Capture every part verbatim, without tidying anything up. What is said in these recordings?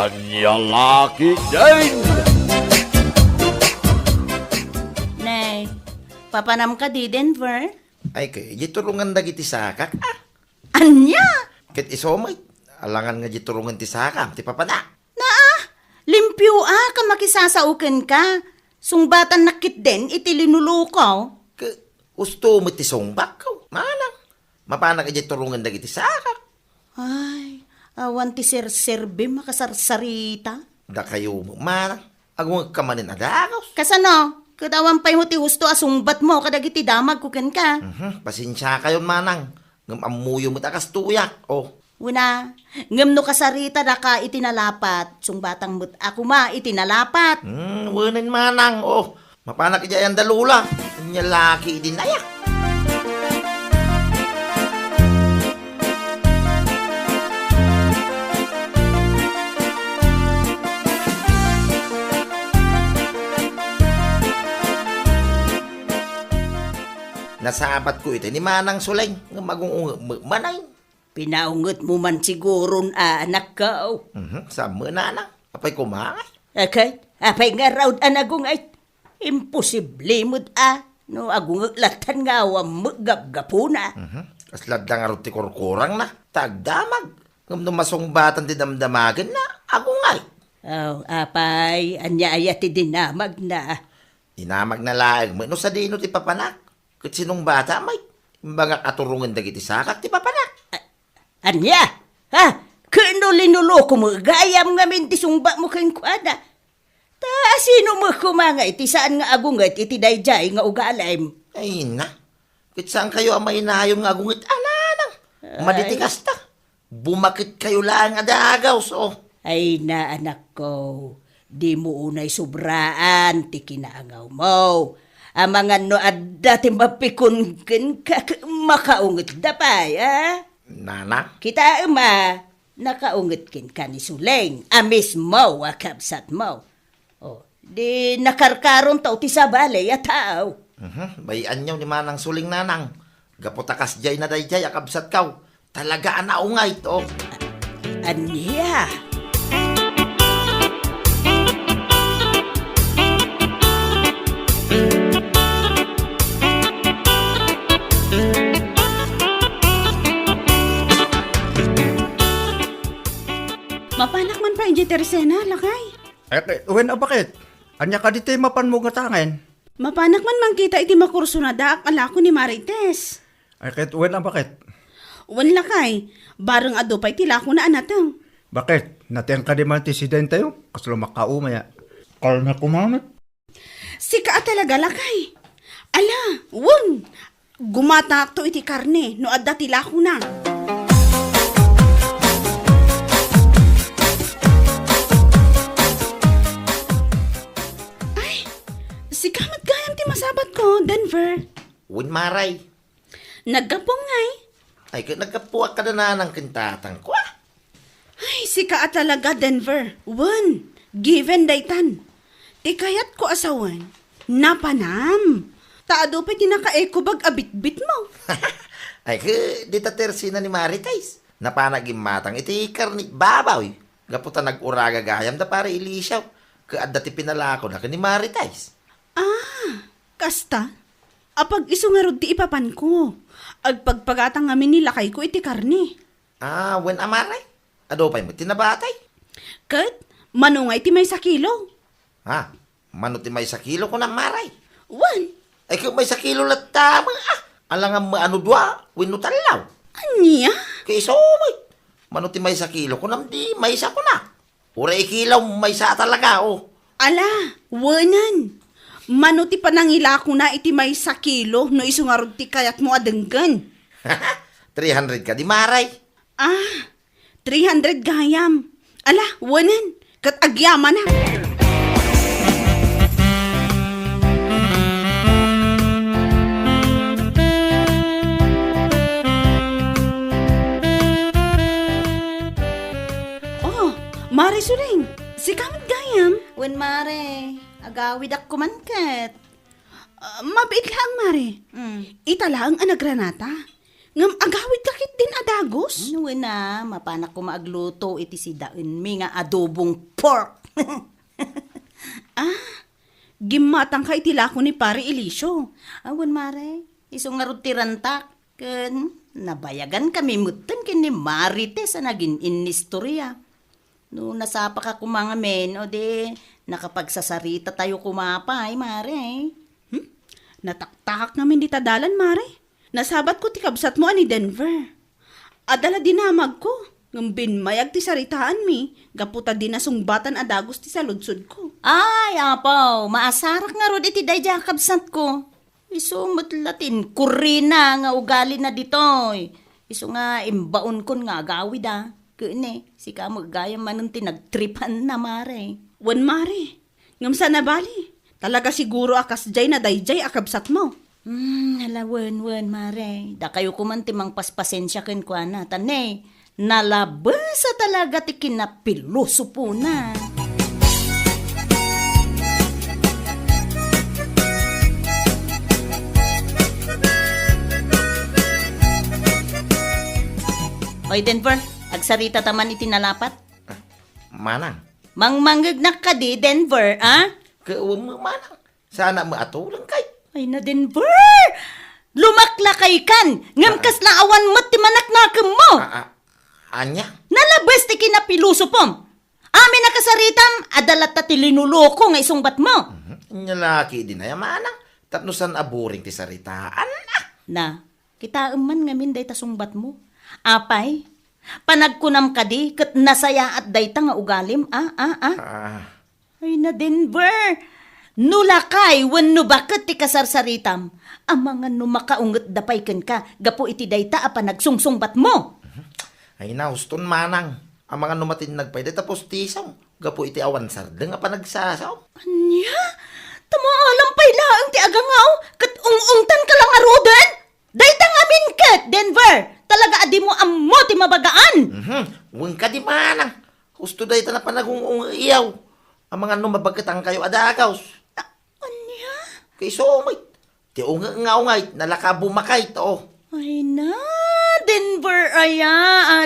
Ania la ketdin? Ne, papanam kadi, Denver? Ay, ket, di turongen dagiti sakak, a? Ania? Ket isu met, alangan nga di turongen ti sakam, ti papanak. Naa, limpio a, ka makisasao kenka. Sungbatannak ketdin iti linuluko. Ket, husto met ti sungbakko, manang. Mapanak idiay turongen dagiti sakak. Ay, awan ti serserbim a kasarsarita. Dakayo, manang. Agungekka manen a dagus. Kasano? Ket awan pay mo ti husto a sungbatmo kadagiti damagko kenka. Mhm, pasensiakayon, manang. Ngem ammoyo met a kastoyak. Oh. Una, ngem no kasaritada ka iti nalapat, sungbatang met a koma iti nalapat. Hmm, wenen, manang. Oh, mapanak idiay anda, Lola. Ania la ketdin aya? Nasabatko iti ni Manang Suleng, ngem agung-ungeg met manen. Pinaungetmo man siguron a, anakko. Mhm, saan met, nanang? Apay koma ngay? Akat, apay ngarud a nagunget? Imposible met a, no agunget lattan nga awan met gapgapuna. Mhm. Kasla adda ngarud ti kurkurangna, ta agdamag. Ngem no masungbatan ti damdamagenna, agunget. Oh, apay, ania aya ti dinamagna? Dinamagna laeng met no sadino ti papanak. Ket sinungbata met? Imbagak a turongen dagiti sakak ti papanak. A-, ania? Ha? Ket no linuluko met gayam ngamin ti sungbatmo kenkuana? Ta asino met koma nga iti saan nga agunget iti daydiay nga ugalim? Ay, na. Ket saankayo a mainayon nga agunget a, nanang? Madi ti kasta. Bumaketkayo laeng a dagus, oh. Ay na, anakko, dimo unay sobraan ti kinaangawmo. Amangan no adda ti mapikon kenka, makaungetda pay, a? Nana? Kitaem a, nakaunget kenka ni Suleng a mismo a kabsatmo. Oh, di nakarkaronto ti sabali a tao. Mhm, bay-anyo ni Manang Suleng, nanang. Gapu ta kasdiay na daydiay a kabsatko. Talaga a naunget, oh. Ania? Mapanak man pay idiay tersena, lakay? Eh, eh, wen a baket? Ania kadi ti mapanmo nga tangen? Mapanak man mangkita iti makursonadaak a lako ni Marites. Ay, ket wen a baket? Wen lakay, bareng adu pay ti lakona a nateng. Baket, nateng kadi man ti sidentayo? Kasla makaumay a. Kalna kumanet. Sika a talaga, lakay. Ala, wen, gumatakto iti karne no adda ti lakona. Ay, sika met gayam ti masabatko, Denver. Wen, Maray. Naggapuam ngay? Ay, ket naggapuak kada nanang ken tatangko, a? Ay, sika a talaga, Denver. Wen, given daytan. Ti kayatko a sawen, napanam. Ta adu pay ti nakaekubag a bitbitmo. Ay, ket dita tersena ni Marites. Napana gimmatang iti karne baboy. Gapu ta nag-uraga gayam da Pare Eliseo. Ket adda ti pinalakona ken ni Marites. Ah, kasta? Apag isu ngarud ti ipapanko. Agpagpagata ngamin ni lakayko iti karne. Ah, wen a, Maray? Adu pay met ti nabatay? Ket, mano ngay ti maysa kilo? Ha? Mano ti maysa kilo, kunam, Maray? Wen. Ay, ket maysa kilo latta, ma-, ah, alangan mo ano dua, wenno tallo. Ania? Ket isu met. Mano ti maysa kilo, kunam di maysa kuna. Uray ikilaw, maysa a talaga, oh. Ala, wenen. Mano ti panangilakona iti maysa kilo no isu ngarud ti kayatmo a denggen? Three hundred kadi, Maray? Ah, three hundred gayam. Ala, wenen. Ket agyamanak. Oh, Mare Suling, sika met gayam? Wen, Mare, agawidak koman ket. Ah, mabiit laeng, Mare. Mm. Ita laeng a nagranata. Ngem agawidka ketdin a dagus? Wen a, mapanak koma agluto iti sidaenmi nga adobong pork. Ah, gimmatangka iti lako ni Pare Elicio. Awan, Mare. Isu ngarud ti rantak. Ken nabayagankami metten ken ni Marites a nagin-innistorya. No nasapaka koma ngamin, o di, nakapagsasarita tayo koma pay, Mare. Hmm? Nataktakak ngamin dita dalan, Mare. Nasabatko ti kabsatmo a ni Denver. Adda la dinamagko, ngem bimmayag ti saritaanmi, gapu ta di nasungbatan a dagus ti saludsodko. Ay, apo, maasarak ngarud iti daydiay a kabsatko. Isu met la ti inkurrina nga ugalina ditoy. Isu nga imbaonkon nga agawida. Ken ne, sika met gayam manen ti nagtripanna, Mare. Wen, Mare. Ngem saan a bali. Talaga siguro a kasdiay na daydiay a kabsatmo. Hmm, ala, wen, wen, Mare. Dakayo koman ti mangpaspasensia kenkuana. Ta ne, nalabes a talaga ti kinapilosopona. Oy, Denver, agsarita ta man iti nalapat. Ah, manang. Mangmangngegnak kadi, Denver, a? Ket wen, manang. Saan a maatuleng kay? Ay na, Denver! Lumaklakaykan! Ngem Ah. kasla awan met ti manaknakemmo! Ah, ah. Ania? Nalabes ti kinapilosopom! Amin a kasaritam, adda latta ti linuloko nga isungbatmo! Mhm. Ania la ketdin aya, manang? Tapno saan a boring ti saritaan, ah. Na, kitaem man ngamin dayta sungbatmo. Apay, panagkunam kadi ket nasayaat dayta nga ugalim, a, a, a? Ah. Ay na, Denver! No lakay wenno baket ti kasarsaritam, amangan no makaungetda pay kenka gapu iti dayta a panagsungsungbatmo. Ay na, uston, manang. Amangan no matinnag pay dayta pustisom gapu iti awan sardeng a panagsasaom. Ania? Ta maalam pay laeng ti agangaw ket ung-ungtanka la ngaruden? Dayta ngamin ket, Denver, talaga a dimo ammo ti mabagaan. Mhm. Wen kadi, manang. Husto dayta a panagung-ungeyaw. Amangan no mabaketankayo a dagus. A-, ania? Kaiso met. Ti unge nga ungayt, nalaka bumakayt, o. Ay na, Denver aya,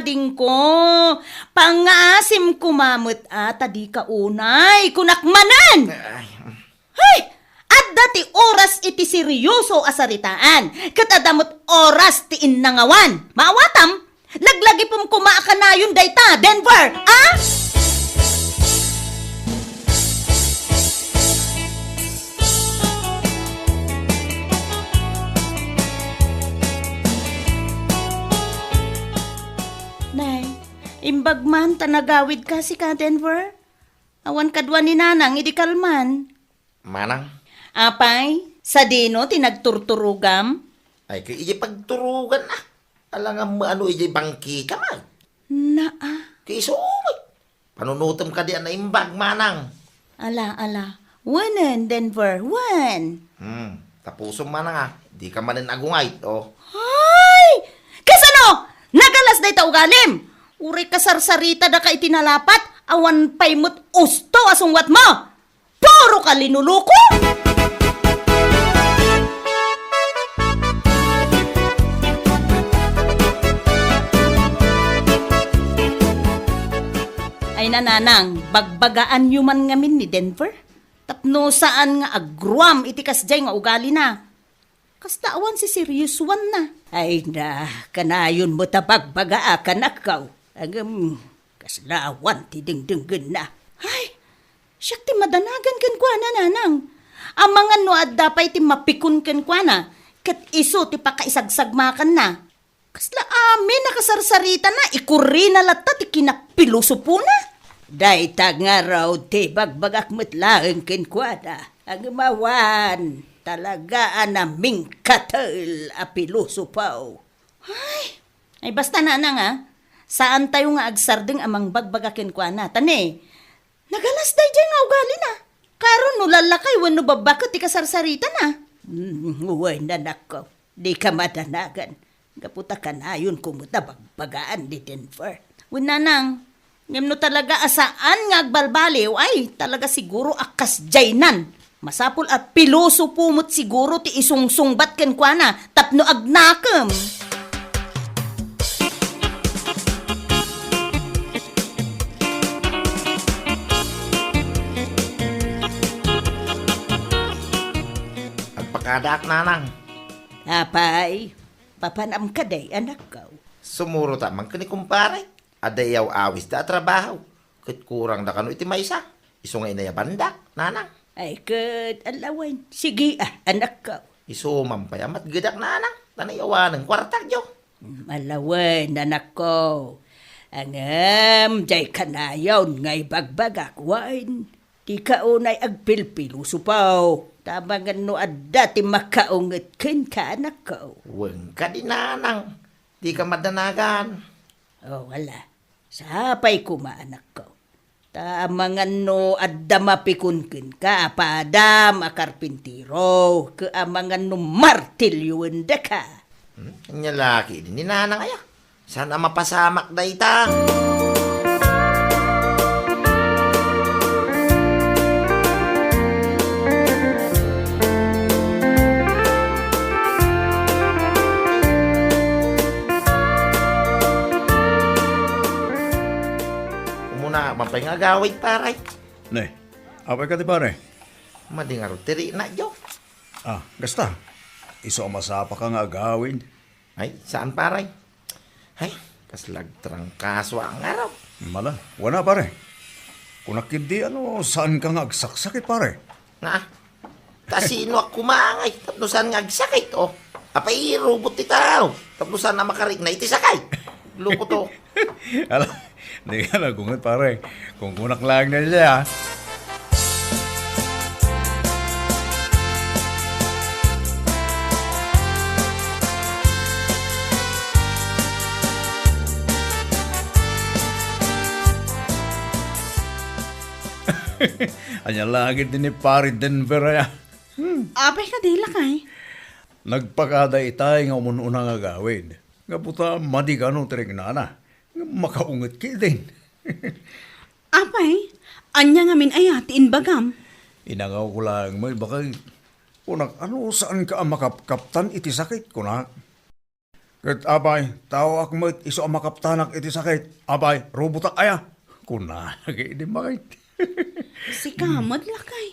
adingko. Pangngaasim koma met a ta dika unay, kunak manen. Ay, mm. Hay! Adda ti oras iti seryoso a saritaan, ket adda met oras ti innangawan. Maawatam, laglagipem koma a kanayon dayta, Denver, a? Nay, imbag man ta nagawidka sika, Denver. Awan kadua ni Nanang idi kalman. Manang? Apay, sadino ti nagturturogam? Ay, ket idiay pagturogan, a. Alangan mo ano idiay bangkita, man. Naa. Kaiso, man. Panunutem kadi a naimbag, manang. Ala, ala. Wenen, Denver, wen. Hmm, tapusom, manang, a. Dika manen agungayt, o. Ay! Kasano? Nagalas dayta ugalim? Uray kasarsaritada ka iti nalapat, awan pay met usto a sungbatmo. Puro ka linuloko! Ay, Nanang, bagbagaanyo man ngamin ni Denver. Tapno saan nga agruam iti kasdiay nga ugalina. Kasta awan siseryosoanna. Ay na, kanayon met a bagbagaak, anakko. Ngem, kasla awan ti dengdenggenna. Ay, siak ti madanagan kenkuana, Nanang. Amangan no adda pay ti mapikon kenkuana, ket isu ti pakaisagsagmakanna. Kasla amin a kasarsaritana, ikurrina latta ti kinapilosopona. Dayta ngarud ti bagbagak met laeng kenkuana. Ngem awan, talaga a namingkatel a pilosopo. Ay, ay, basta, Nanang, a, saantayo nga agsardeng a mangbagbaga kenkuana. Ta ne, nagalas daydiay nga ugalina. Karon no lallakay wenno babbaket ti kasarsaritana. Mm, wen, anakko. Dika madanagan. Gapu ta kanayonko met a bagbagaan ni Denver. Wen, Nanang, ngem no talaga a saan nga agbalbaliw, ay, talaga siguro a kasdiaynan. Masapul a pilosopo met siguro ti isungsungbat kenkuana tapno agnakem. Kadaak, nanang. Apay, papanam kadi, anakko? Sumurot man ken ni kumpare. Adda iyaw-awisda a trabaho. Ket kurangda kano iti maysa. Isu nga inayabandak, nanang. Ay, ket alawen. Sige, a, anakko. Isu man pay a matgedak, nanang. Ta naiyawanen kuartak, jo. Alawen, anakko. Ngem, diay kanayon nga ibagbagak, wen, dika unay agpilpilosopo. Ta amangan no adda ti makaunget kenka, anakko. Wen kadi, nanang. Dika madanagan. O, ala. Sapay koma, anakko. Ta amangan no adda mapikon kenka a padam a karpintero, ket amangan no martilyoendaka. Hmm? Ania la ketdi ni nanang aya? Saan a mapasamak dayta? Umuna, man pay nga agawid, pare. Ne, apay kadi, pare? Madi ngarud ti riknak, jo. Ah, kasta. Isu a masapaka nga agawid. Ay, saan, pare? Ay, kasla agtrangkaso a ngarud. Mala, wana, pare. Kunak ketdi, ano, saanka nga agsaksakit, pare? Nga, ta sinoak koma ngay tapno saan nga agsakit, o? Apay, robot ti tao, tapno saan a makarikna iti sakit. Loko to. Ala, dika agunget, pare. Kunkunak laeng dayta, a. Ania la ketdi ni Pare Denver aya? Hmm. Apay kadi, lakay? Nagpakada itay nga umun-una nga agawid. Nga buta, madi kano ti riknana. Nga makaunget ketdin. Apay, ania ngamin aya ti imbagam? Inangawko laeng met, baket. Kunak, ano, saanka a makapkaptan iti sakit, kunak. Ket apay, taoak met isu a makaptanak iti sakit. Apay, robotak aya? Kunana ketdi, baket. Sika met, lakay.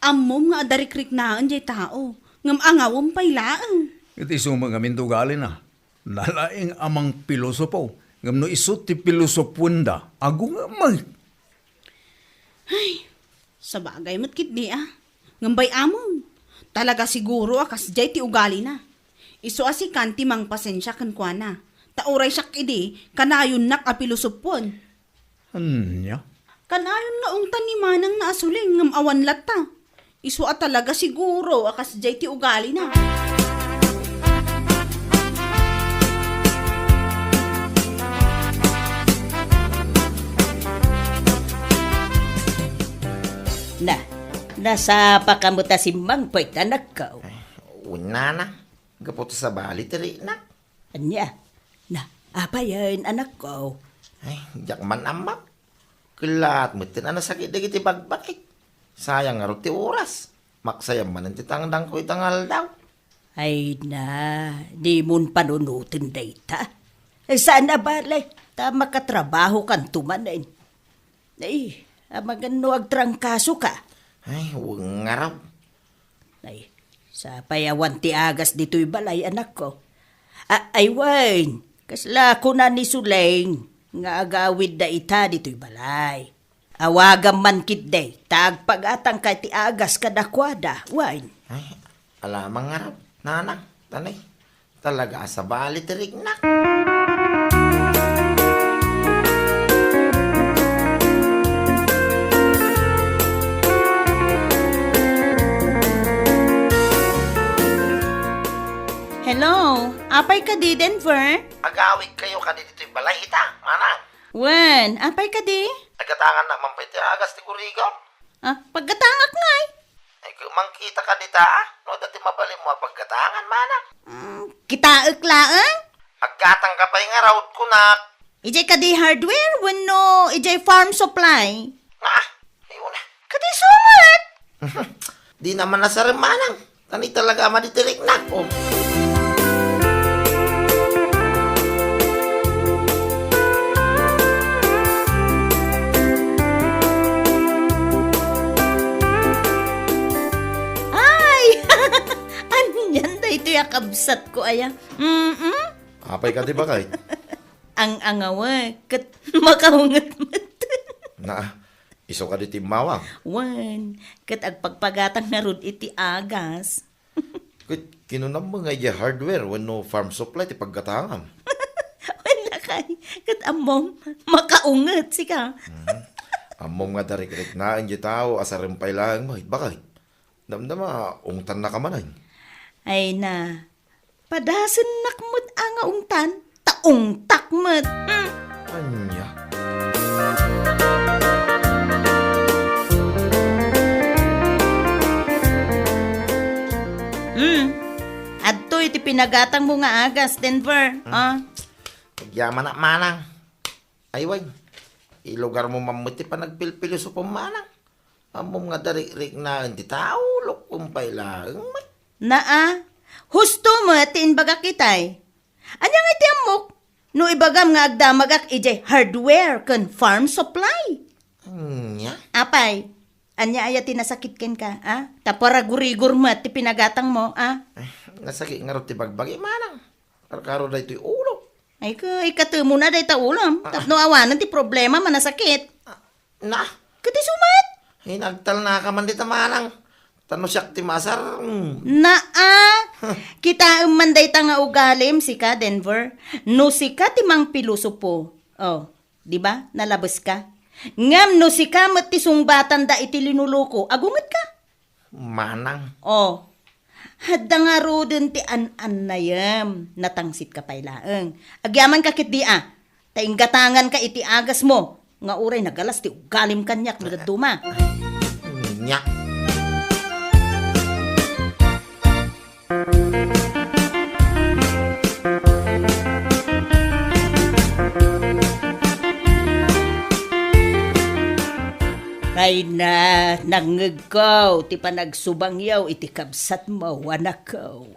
Ammom nga adda rikriknaen diay tao, ngem angawem pay laeng. Ket isu met ngamin ti ugalina. Nalaing a mangpilosopo, ngem no isu ti pilosopoenda, agunget met. Ay, sabagay met ketdi a. Ngem bay-amon, talaga siguro a kasdiay ti ugalina. Isu a sikan ti mangpasensia kenkuana, ta uray siak idi, kanayonnak a pilosopoen. Ania? Kanayon nga ungtan ni manang na a suling ngem awan latta. Isu a talaga siguro a kasdiay ti ugalina. Na, nasapaka met a simmangpet, anakko. Ay, wen, nanang, gapu ta sabali ti riknak. Ania? Na, apayen, anakko? Ay, diak man ammo. Kellaat metten a nasakit dagiti bakbakik. Sayang ngarud ti oras. Maksayam manen ti tangdangko ita nga aldaw. Ay na, dimon panunoten dayta. Saan a bale, ta makatrabahokanto manen. Ay, amangan no agtrangkasoka. Ay, wen ngarud. Ay, sapay awan ti agas ditoy balay, anakko. A-, ay wen, kasla kuna ni Suleng nga agawidda ita ditoy balay. Awagam man ketdi, ta agpagatangka iti agas kadakuada, wen. Ay, ala man ngarud, nanang, tanay. Talaga a sabali ti riknak. Hello, apay kadi, Denver? Agawidkayo kadi ditoy balay ita, manang? Wen, apay kadi? Agatangannak man pay ti agas ti gurigom. Ah, paggatangak ngay. Ay, mangkita ka dita, ah? No, adda ti mabalinmo a paggatangan, manang. Mm, kitaek laeng? Aggatang ka pay ngarud, kunak. Idiay kadi hardware wenno idiay farm supply? Ah, ayun na. Kadi sumat? Di naman nasarem, manang. Kani talaga a madi ti riknak, oh. Ay! Kabsatko aya. Mm-mm. Apay kadi, baket? Ang-angawek, ket makaunget met. Na, isu kadi ti immawang? Wen, ket agpagpagatang ngarud iti agas. Ket kinunam met nga idiay hardware wenno farm supply ti paggatangam? Wen lakay, ket ammom, makaunget sika. Mhm. Ammom nga darikriknaen diay tao a sarem pay laeng met, baket? Damdama, ungtannaka manen. Ay na, padasennak met a nga ungtan, ta ungtak met. Hmm. Ania? Hmm. Adtoy ti pinagatangmo nga agas, Denver. Hmm. Ah. Agyamanak, manang. Ay, wen, ilugarmo man met ti panagpilpilosopo, manang. Ammom nga darikriknaen ti tao, lukkom pay laeng met. Naa, husto met ti imbagak itay. Ania ngay ti ammok? No ibagam nga agdamagak idiay hardware ken farm supply. Ania? Apay, ania aya ti nasakit kenka, a? Ta paragurigor met ti pinagatangmo, a? Eh, nasakit ngarud ti bagbagi, manang. Karkaro daytoy ulo. Ay, ka, ikatemona dayta ulam. Ah. Tapno awanen ti problema, manasakit. Ah, na? Ket isu met? Ay, nagtalnaka man dita, manang. Ta no siak ti maasar, mm. Naa! Kitaem man dayta nga ugalim, sika, Denver. No sika ti mangpilosopo. Oh, di ba? Nalabeska. Ngem no sika met ti sungbatanda iti linuluko, agungetka. Manang. Oh, adda ngaruden ti an-annayem, natangsitka pay laeng. Agyamanka ketdi a, ta inggatanganka iti agasmo, nga uray nagalas ti ugalim kaniak no dadduma. Nia. Ay na, nangngegko ti panagsubangyo iti kabsatmo, anakko.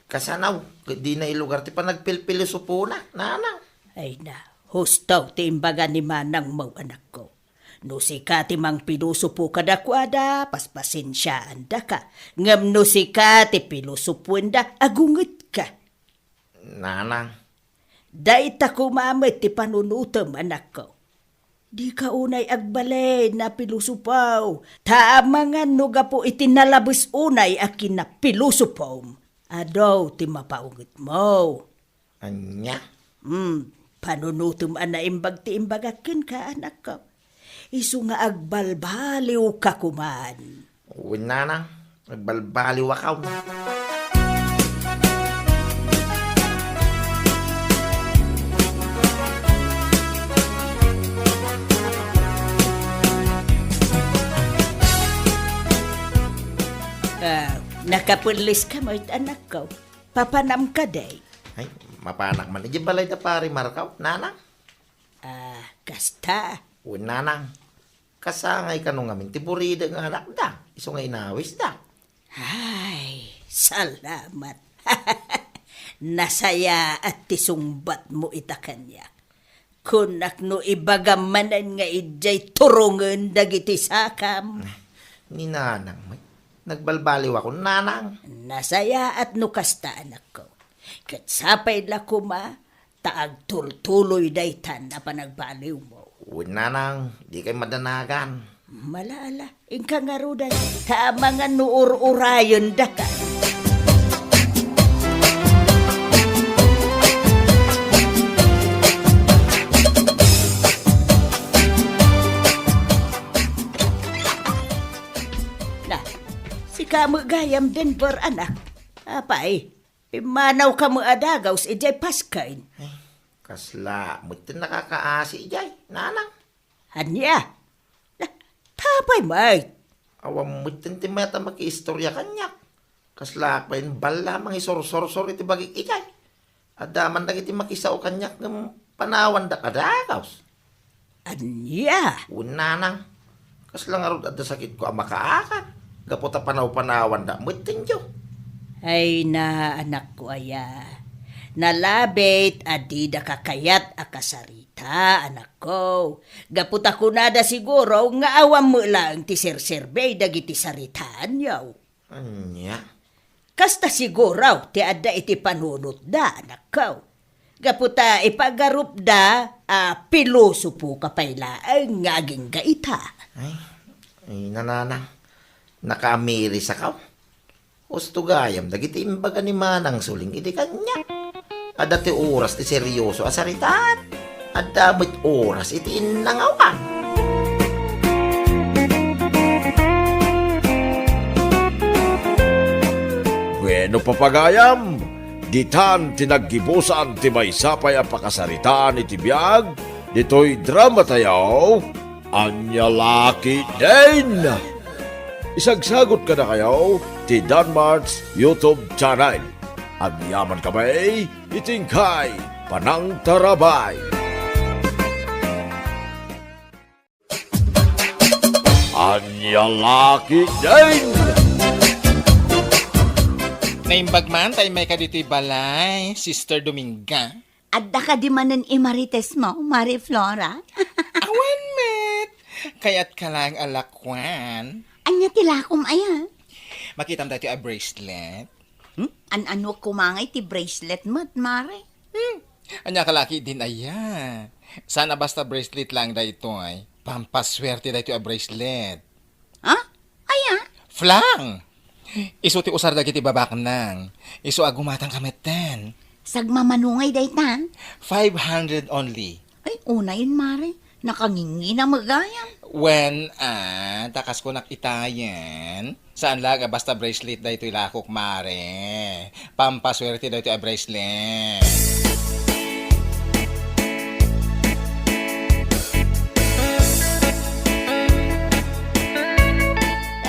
Kasano, ket dina ilugar ti panagpilpilosopona, nanang? Ay na, husto ti imbaga ni manangmo, anakko. No sika ti mangpilosopo kadakuada, paspasensiaandaka. Ngem no sika ti pilosopoenda, agungetka. Nanang. Dayta koma met ti panunotem, anakko. Dika unay agbalin a pilosopo, ta amangan no gapu iti nalabes unay a kinapilosopom, adu ti mapaungetmo. Ania? Hmm, panunotem a naimbag ti imbagak kenka, anakko. Isu nga agbalbaliwka koman. Wen, nanang, agbalbaliwakon. Ah, nakapelleska met, anakko. Papanam kadi? Ay, mapanak man idiay balay da Pari Marco, nanang. Ah, kasta. Wen, nanang. Kasangay kano ngamin ti buridek nga anakda, isu nga inawisda. Ay, salamat. Nasayaat ti sungbatmo ita kaniak. Kunak no ibagam manen nga idiay turongen dagiti sakam. Ni nanang met, nagbalbaliwakon, nanang. Nasayaat no kasta, anakko. Ket sapay la koma, ta agtultuloy daytan a panagbaliwmo. Wen, nanang, dikay madanagan. Mala, ala, inka ngaruden, ta amangan no ur-urayendaka. Na, sika met gayam, Denver, anak. Apay, pimmanawka met a dagaws idiay pasken. Ay, kasla met ti nakakaasi idiay, nanang. Ania? Na, tapay met. Awan met ti mayat a makiistoria kaniak. Kasla pay balla mangisursursor iti bagik idiay. Adda man dagiti makisao kaniak ngem panawandak a dagaws. Ania? Wen, nanang. Kasla ngarud adda sakitko a makaakan. Gapu ta panawpanawandak met ti indio. Ay na, anakko aya. Nalabit a didaka kayat a kasarita, anakko. Gapu ta kunada siguro nga awan met laeng ti serserbi dagiti saritaanyo. Ania? Kasta siguro ti adda iti panunotda, anakko. Gapu ta ipagarupda a pilosopo ka pay laeng nga agingga ita. Ay, ay, nananang, nakaamirisakaw. Husto gayam dagiti imbaga ni Manang Suling iti kaniak. Adda ti oras ti serioso a saritaan. Adda met oras iti innangawan. Bueno, papagayam, ditan ti naggibusan ti maysa pay a pakasaritaan iti biag ditoy dramatayo. Ania la ketdin? Isagsagot kadakayo ti Danmart's YouTube channel. Agyaman kami iti inkay panangtarabay. Ania la ketdin? Naimbag man ta immay ka ditoy balay, Sister Dominga. Adda kadi manen i Marites mo, Mari Flora? Awan met! Kayat ka lang a lakuan. Ania ti lakom aya? Makitam daytoy a bracelet? Hmm? An-ano koma nga iti bracelet met, Mare? Hmm. Ania ka la ketdin aya? Saan a basta bracelet lang daytoy. Pampaswerte daytoy a bracelet. Ha? Aya? Flang! Isu ti usar dagiti babaknang. Isu a gumatang ka metten. Sagmamano ngay dayta? Five hundred only. Ay, unayen, Mare. Nakangingina met gayam. Wen, ah, ta kas kunak itayen. Saan la nga basta bracelet daytoy lakok, Mare. Pampaswerte daytoy a bracelet.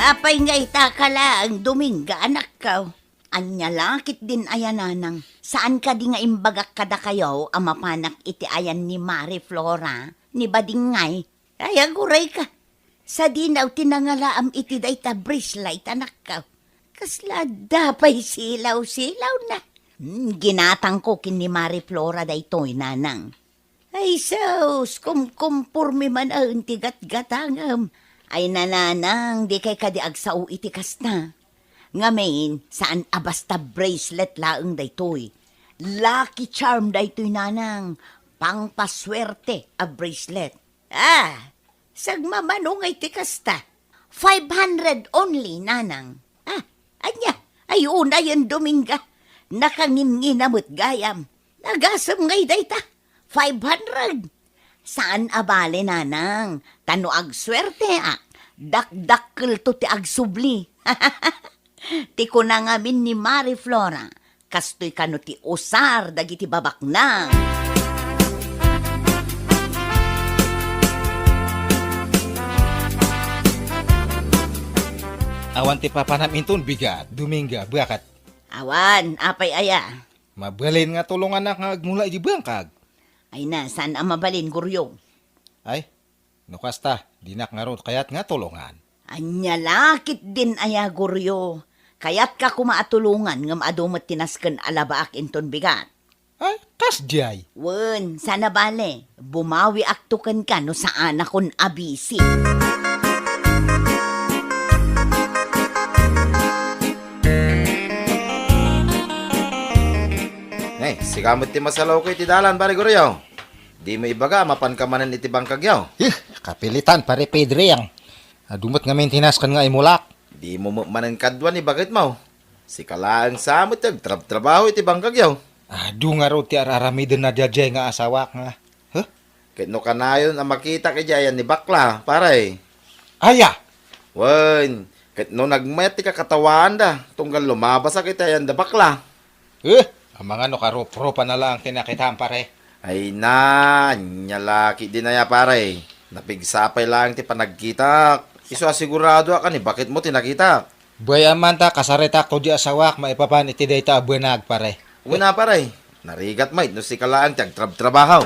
Apay nga ita ka laeng, Dominga, anakko? Ania la ketdin aya, nanang? Saan kadi nga imbagak kadakayo a mapanak iti ayan ni Mari Flora, ni Badingay? Ay, aguray ka. Sadinaw ti nangalaam iti dayta bracelet, anakko. Kasla adda pay silaw-silawna. Hmm, ginatangko ken ni Mari Flora daytoy, nanang. Ay, sus, kumkumporme manen ti gatgatangem. Ay, nanang, dikay kadi agsao iti kasta. Ngamin, saan a basta bracelet laeng daytoy. Lucky charm daytoy, nanang. Pangpaswerte a bracelet. Ah, sagmamano ngay ti kasta. Five hundred only, nanang. Ah, ania? Ay, unayen, Dominga. Nakangingina met gayam. Nagasem ngay dayta. Five hundred. Saan a bale, nanang. Ta no agsuerteak, dakdakkelto ti agsubli. Ti kuna ngamin ni Mari Flora, kastoy kano ti usar dagiti babaknang. Awan ti papanam inton bigat, Dominga, baket. Awan, apay aya? Mabalin nga tulonganak nga agmula iti bangkag. Ay na, saan a mabalin, Goryo? Ay, no kasta, dinak ngarud kayat nga tulongan. Ania la ketdin aya, Goryo? Kayatka koma a tulongan ngem adu met ti nasken a labaak inton bigat. Ay, kasdiay. Wen, saan a bale, bumawiakto kenka no saanakon a bisi. Ay, sika met ti masalawko iti dalan, Pare Goryo. Dimo ibaga a mapanka manen iti bangkagyo. Eh, kapilitan, Pare Pedriang. Adu met ngamin ti nasken nga imulak. Dimo met manen kadua ni baketmo. Sika laeng sa met ti agtrabtrabaho iti bangkagyo. Adu ngarud ti ar-aramiden na daydiay nga asawak nga. Huh? Ket no kanayon a makitak idiay ayan ni bakla, pare. Aya? Wen, ket no nagmayat ti kakatawaanda, tunggal lumabasak iti ayan da bakla. Eh, amangan no karup-rupan na laeng ti nakitam, pare. Ay na, ania la ketdin aya, pare. Napigsa pay laeng ti panagkitak. Isu a siguradoak a ni baketmo ti nakitak. Bay-am man ta kasaritakto di asawak maipapan iti dayta a buenag, pare. Una, pare. Narigat met no sika laeng ti agtrabtrabaho.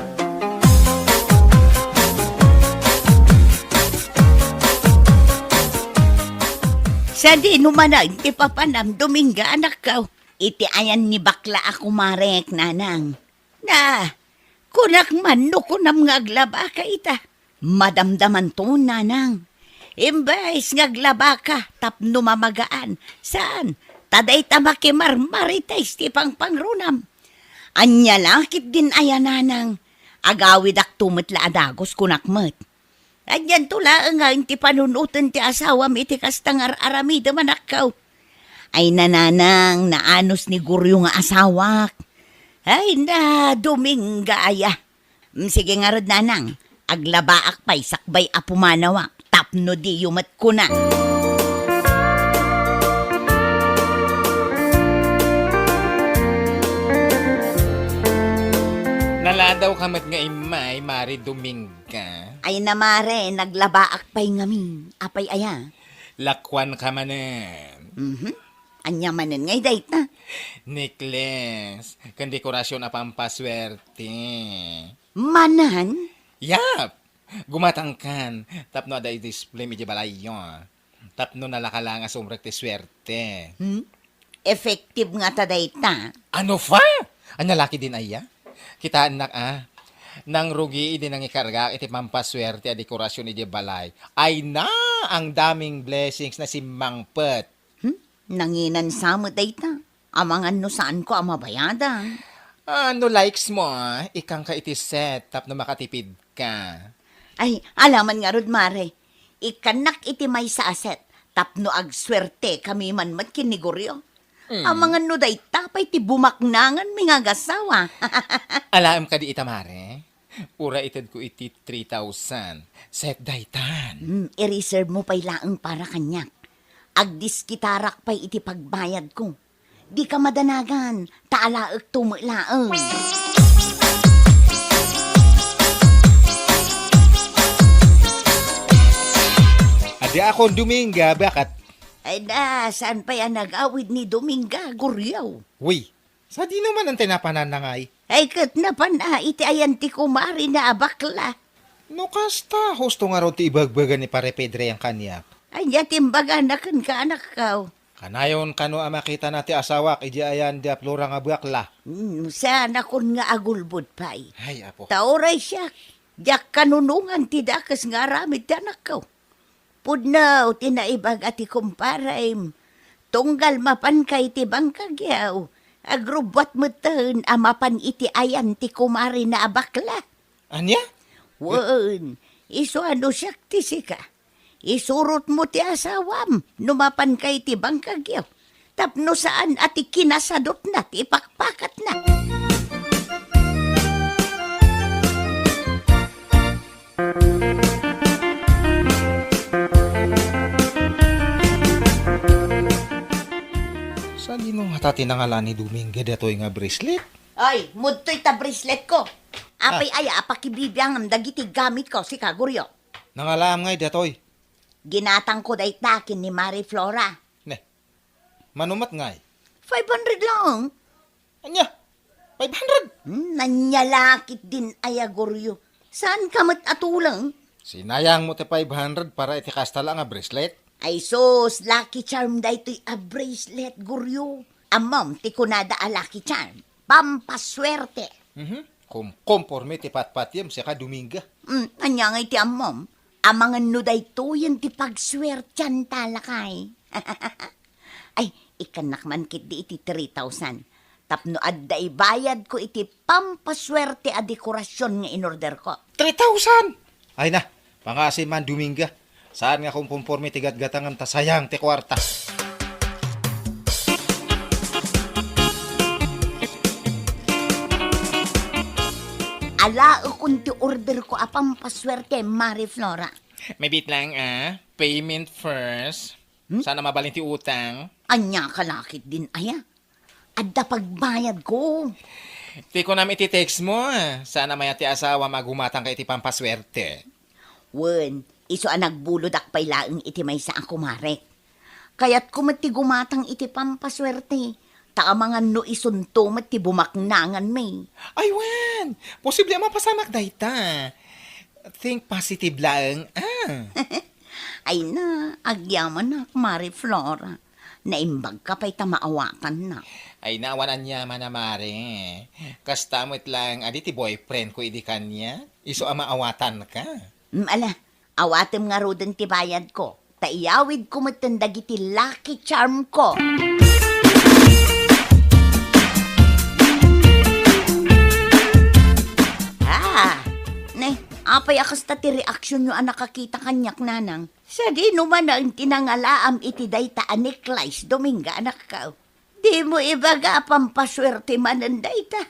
Sadino manen ti papanam, Dominga, anakko? Iti ayan ni bakla a kumarek, nanang. Na, kunak man no kunam nga aglabaka ita. Madamdamanton, nanang. Imbes nga aglabaka tapno mamagaan, saan, Ta dayta makimarmarites ti pangpangrunam. Ania la ketdin aya, nanang? Agawidakto met la a dagus, kunak met. Anianto laeng nga iti panunoten ti asawam iti kasta nga ar-aramidem, anakko? Ay, nanang, naanus ni Goryo nga asawak. Ay, na, Dominga aya. Mm, sige ngarud, nanang, aglabaak pay sakbay a pumanawak tapno diyo met kuna. Naladaw ka met nga immay, Mari Dominga. Ay na, mare, naglabaak pay ngamin. Apay aya? Lakuan ka manen. Mhm. Ania manen ngay dayta? Necklace, ken dekorasyon a pampaswerte. Manen? Yap! Gumatangkan, tapno adda i-display idiay balayyo. Tapno nalaka laeng a sumrek ti swerte. Hmm? Effective ngata dayta. Ano pa? Ania la ketdin aya? Kitaennak a, nangrugi idi nangikargaak iti pampaswerte a dekorasyon idiay balay. Ay na, ang daming blessings na simmangpet. Hmm? Nanginan sa met dayta. Amangan no saanko a mabayadan. Ah, no likes mo, ah, ikkanka iti set tapno makatipid ka. Ay, alaman ngarud, mare. Ikkannak iti maysa a set tapno agswertekami man met ken ni Goryo. Mm. Amangan no dayta pay ti bumaknanganmi nga agassawa. Alaem kadi ita, mare? Uray itedko iti three thousand. Set daytan. Hmm, i-reserve mo pay laeng para kaniak. Agdiskitarak pay iti pagbayadko. Dika madanagan, ta alaekto met laeng. Adiakon Dominga, baket? Ay na, saan pay a nagawid ni Dominga, Goryo? Uy, sadino man ti napananna ngay? Ay, ket napan a iti ayan ti kumarina a bakla. No kasta, husto ngarud ti ibagbaga ni Pare Pedro yan kaniak. Ania ti imbagana kenka, anakko? Kanayon kano a makitana ti asawak idiay ayan da Flora nga bakla. Hmm, saanakon nga agulbod pay. Ay, apo. Ta uray siak, diak kanunongan ti dakes nga aramid ti anakko. Pudno ti naibaga ti kumparem. Tunggal mapanka iti bangkagyo, agrubbuat metten a mapan iti ayan ti kumarina a bakla. Ania? Wen, isu a no siak ti sika. Isurotmo ti asawam no mapanka iti bangkagyo. Tapno saan a ti kinasadutna ti ipakpakatna. Sadino ngata ti nangala ni Dominga datoy nga bracelet? Ay, mudtoy ta braceletko. Apay aya a pakibibiangam dagiti gamitko, sika, Goryo? Nangalaam ngay datoy. Ginatangko dayta ken ni Mari Flora. Ne, mano met ngay? Five hundred lang. Ania? Five hundred? Hmm, ania la ketdin aya, Goryo? Saanka met a tuleng? Sinayangmo ti five hundred para iti kasta la nga bracelet? Ay sus, Lucky Charm daytoy a bracelet, Goryo. Ammom ti kunada a Lucky Charm? Pampaswerte. Mhm. Kumkomporme ti patpatiem, sika, Dominga. Hmm, ania ngay ti ammom? Amangan no daytoyen ti pagsuertianta, lakay. Ay, ikkannak man ketdi iti three thousand. Tapno adda ibayadko iti pampasuerte a dekorasyon nga inorderko. Three thousand! Ay na, pangaasim man, Dominga. Saan nga kumkomporme ti gatgatangan ta sayang ti kuarta. Alaekon ti orderko a pampasuerte, Mari Flora. Mabiit lang, ah. Payment first. Hmm? Saan a mabalin ti utang? Ania ka la ketdin aya? Adda pagbayadko. Ti kunam iti text mo, ah. Saan a mayat ti asawam a gumatangka iti pampasuerte? Wen, isu a nagbulodak pay laeng iti maysa a kumarek. Kayatko met ti gumatang iti pampasuerte. Ta amangan no isunto met ti bumaknanganmi. Ay, wen! Posible a mapasamak dayta. Think positive laeng, ah. Ay na, agyamanak, Mari Flora. Naimbagka pay ta maawatannak. Ay na, awan aniaman a, Mari. Kasta met laeng a di ti boyfriendko idi kaniak. Isu a maawatanka. Mm, ala, awatem ngaruden ti bayadko. Ta iyawidko metten dagiti Lucky Charmko. Apay a kasta ti reaksionyo a nakakita kaniak, nanang? Sadino manen ti nangalaam iti dayta a necklace, Dominga, anakko? Dimo ibaga a pampasuerte manen dayta.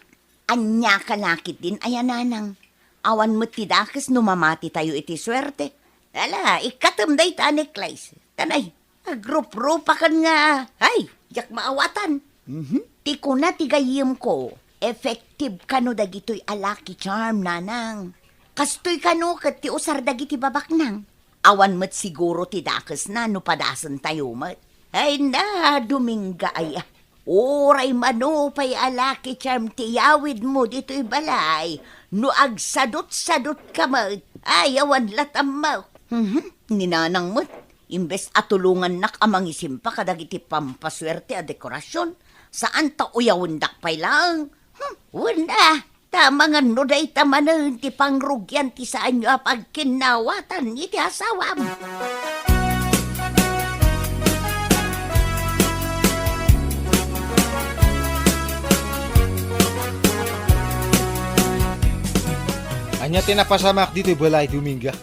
Ania ka lakit din aya, nanang? Awan met ti dakes no mamatitayo iti suerte. Ala, ikkatem dayta a necklace. Tanay, agruprupakan nga, ay, diak maawatan. Mhm. Ti kuna ti gayyemko, effective kano dagitoy a lucky charm, nanang. Kastoy kano ket ti usar dagiti babaknang. Awan met siguro ti dakesna no padasentayo met. Ay na, Dominga aya. Uray mano pay a lucky charm ti iyawidmo ditoy balay, no agsadutsadutka met, ay, awan lat' ammo. Mhm, ni nanang met, imbes a tulongannak a mangisimpa kadagiti pampasuerte a dekorasion, saan ta uyawendak pay laeng. Hmm, wen a, ta amangan no dayta manen ti pangrugian ti saanyo a pagkinnawatan iti asawam. Ania ti napasamak ditoy balay, Dominga?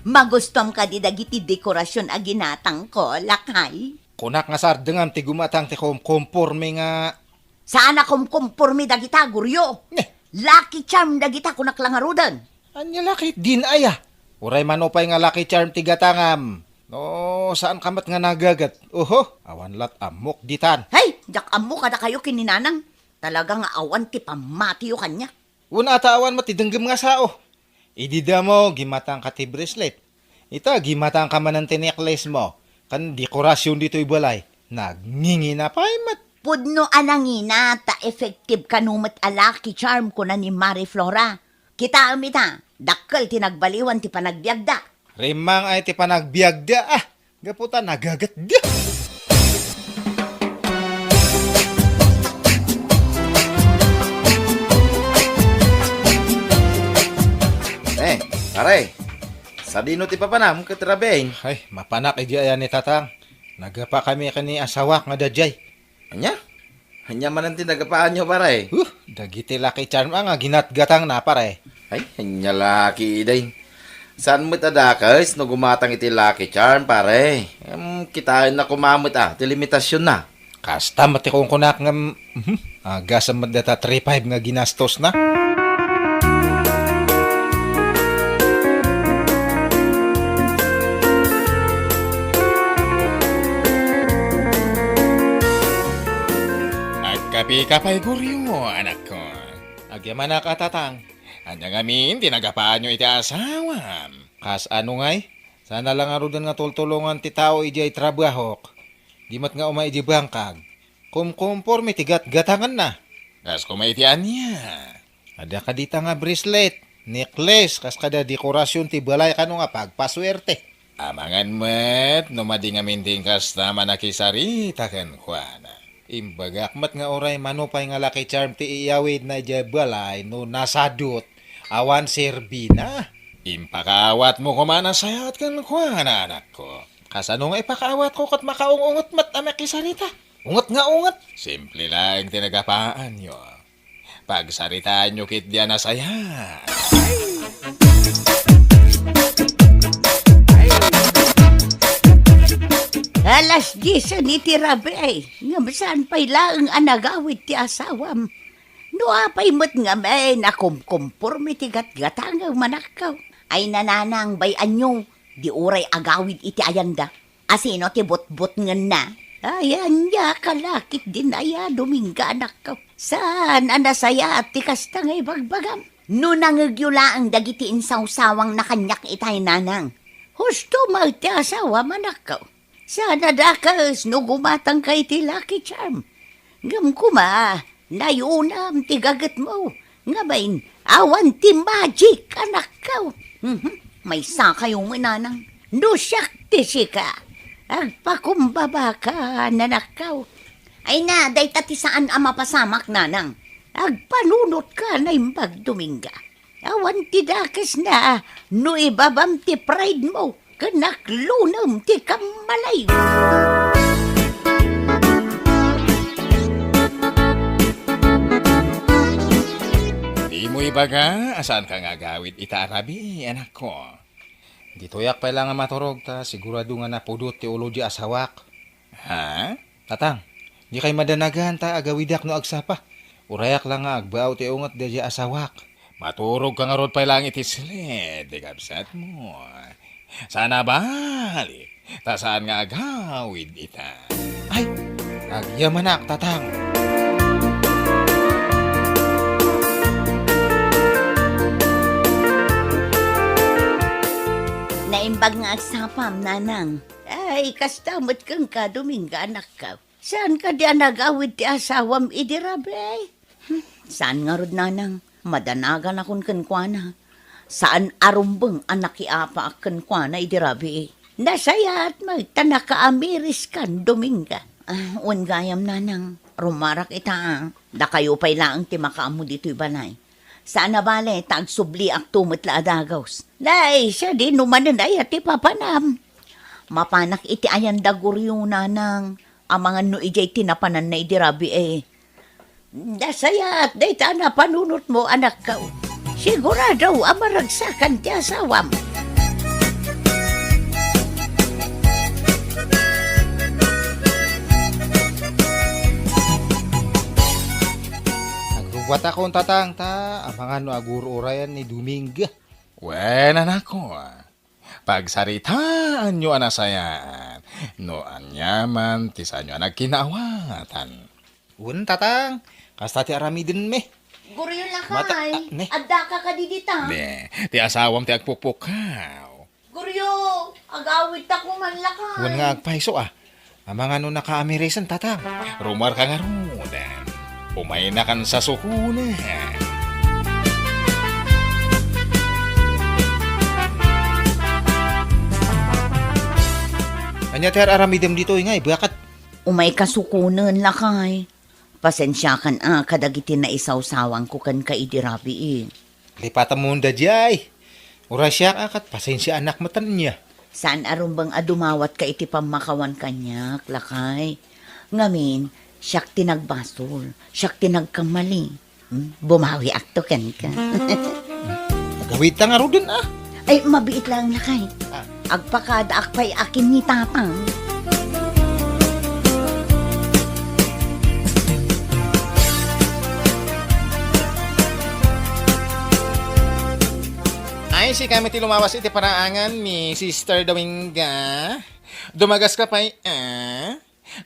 Magustuam kadi dagiti dekorasion a ginatangko, lakay? Kunak nga sardengam ti gumatang ti kumkomporme nga Saan a kumkomporme dagita, Goryo. Ne. Lucky charm dagita, kunak la ngaruden. Ania la ketdin aya? Uray mano pay nga lucky charm ti gatangam. No, saanka met nga nagaget. Oho, awan lat' ammok ditan. Hay, diak ammo kadakayo ken ni nanang. Talaga nga awan ti pammatiyo kaniak. Wen a ta awan met ti denggem nga sao. Idi damo, gimatangka ti bracelet. Ita, gimatangka manen ti necklace mo. Ken dekorasion ditoy balay. Nagngingina pay met. Pudno a nangina, ta effective kano met a lucky charm, kuna ni Mari Flora. Kitaem ita, dakkel ti nagbaliwan ti panagbiagda. Rimmang ay ti panagbiagda, ah. Gapu ta nagagatda. Eh, pare, sadino ti papanam ket Raben? Ay, mapanak idiay a ni Tatang. Nagapa kami ken ni asawak nga dadiay. Ania? Ania manen ti nagapaanyo, pare? Huh, dagiti lucky charm a nga ginatgatangna, pare. Ay, ania la ketdin. Saan met a dakes no gumatang iti lucky charm, pare? Em, kitaenna koma met a ti limitasionna. Kasta met ti kunkunak ngem, mhm, agasem met data three five nga ginastosna. Agkapika pay, Goryo, anakko. Agyamanak a Tatang. Ania ngamin ti nagapaanyo iti asawam? Kasano ngay? Saan a la ngaruden nga tultulongan ti tao idiay trabahok. Di met nga umay idiay bangkag. Kumkumporme ti gatgatanganna. Kas koma iti ania? Adda kadita nga bracelet, necklace, kas kada dekorasion ti balay kano nga pagpasuerte. Amangan met no madi ngamin ti inkasta a manakisarita kenkuana. Imbagak met nga uray mano pay nga lucky charm ti iyawidna idiay balay no nasadut, awan serbina. Impakaawatmo koma a nasayaat kenkuana, anakko. Kasano nga ipakaawatko ket makaung-unget met a makisarita? Unget nga unget. Simple laeng ti nagapaanyo. Pagsaritaanyo ketdi a nasayaat. Alas diesen iti rabii, ngem saan pay laeng a nagawid ti asawam. No apay met ngamin a kumkumporme ti gatgatangem, anakko. Ay, nanang, bay-anyo, di uray agawid iti ayanda. Asino ti butbutngenna? Ay, ania ka la ketdin aya, Dominga, anakko? Saan a nasayaat ti kasta nga ibagbagam? No nangegyo laeng dagiti insawsawangna kaniak itay, nanang. Husto met ti asawam, anakko. Saan a dakes no gumatangka iti Lucky Charm. Ngem koma, nayunam ti gagetmo. Ngamin, awan ti magic, anakko. Mhm. Maysakayo met, nanang. No siak ti sika, agpakumbabaka, anakko. Ay na, dayta ti saan a mapasamak, nanang. Agpanunotka, Naimbag Dominga. Awan ti dakesna no ibabam ti pride mo ken naklunem ti kammalay. Dimo Ibaga, a saanka nga agawid ita a rabii, anakko? Ditoyak pay la nga maturog ta sigurado nga napudot ti ulo ti asawak. Ha? Tatang, dikay madanagan ta agawidak no agsapa. Urayak la nga agbaaw ti unget daydiay asawak. Maturogka ngarud pay laeng iti silid ti kabsatmo. Saan a bali, ta saan nga agawid ita. Ay, agyamanak, Tatang. Naimbag nga agsapam, Nanang. Ay, kasta met kenka, Dominga, anakko. Saan kadi a nagawid ti asawam idi rabii? Hmm, saan ngarud, Nanang. Madanaganakon kenkuana. Saan a rumbeng a nakiapaak kenkuana idi rabii. Nasayaat met ta nakaamiriskan, Dominga. Ah, wen gayam, Nanang. Rumarak ita, a. Dakayo pay laeng ti makaammo ditoy balay. Saan a bale, ta agsubliakto met la a dagus. Nay, sadino manen aya ti papanam? Mapanak iti ayan da Goryo, Nanang. Amangan no idiay ti napananna idi rabii. Nasayaat dayta a napanunotmo, anakko. Sigurado a maragsakan ti asawam. Agrubbuatakon, Tatang, ta amangan no agur-urayan ni Dominga. Wen, anakko. Pagsaritaanyo a nasayaat no aniaman ti saanyo a nagkinaawatan. Wen, Tatang, kasta ti aramidenmi. Goryo, lakay. Mata-, ah, ne? Addaka kadi dita? Ne, ti asawam ti agpukpukkaw. Goryo, agawidta koma, lakay. Wen nga agpayso, a. Amangan no nakaamirisen, Tatang. Rumarka ngaruden. Umaynakan sasukonen. Ania ti ar-aramidem ditoy, ngay, baket? Umayka sukonen, lakay. Pasensiakan a kadagiti naisawsawanko kenka idi rabii. Lipatamon daydiay. Uray siak a ket pasensiaanak met ania. Saan a rumbeng a dumawatka iti pammakawan kaniak, lakay. Ngamin, siak ti nagbasol, siak ti nagkamali. Hmm? Bumawiakto kenka. Agawidta ngaruden, a. Ay, mabiit laeng, lakay. A. Agpakadaak pay a ken ni Tatang. Ay, sika met ti lumawas iti paraangan, mi Sister Dominga. Dumagaska pay, a?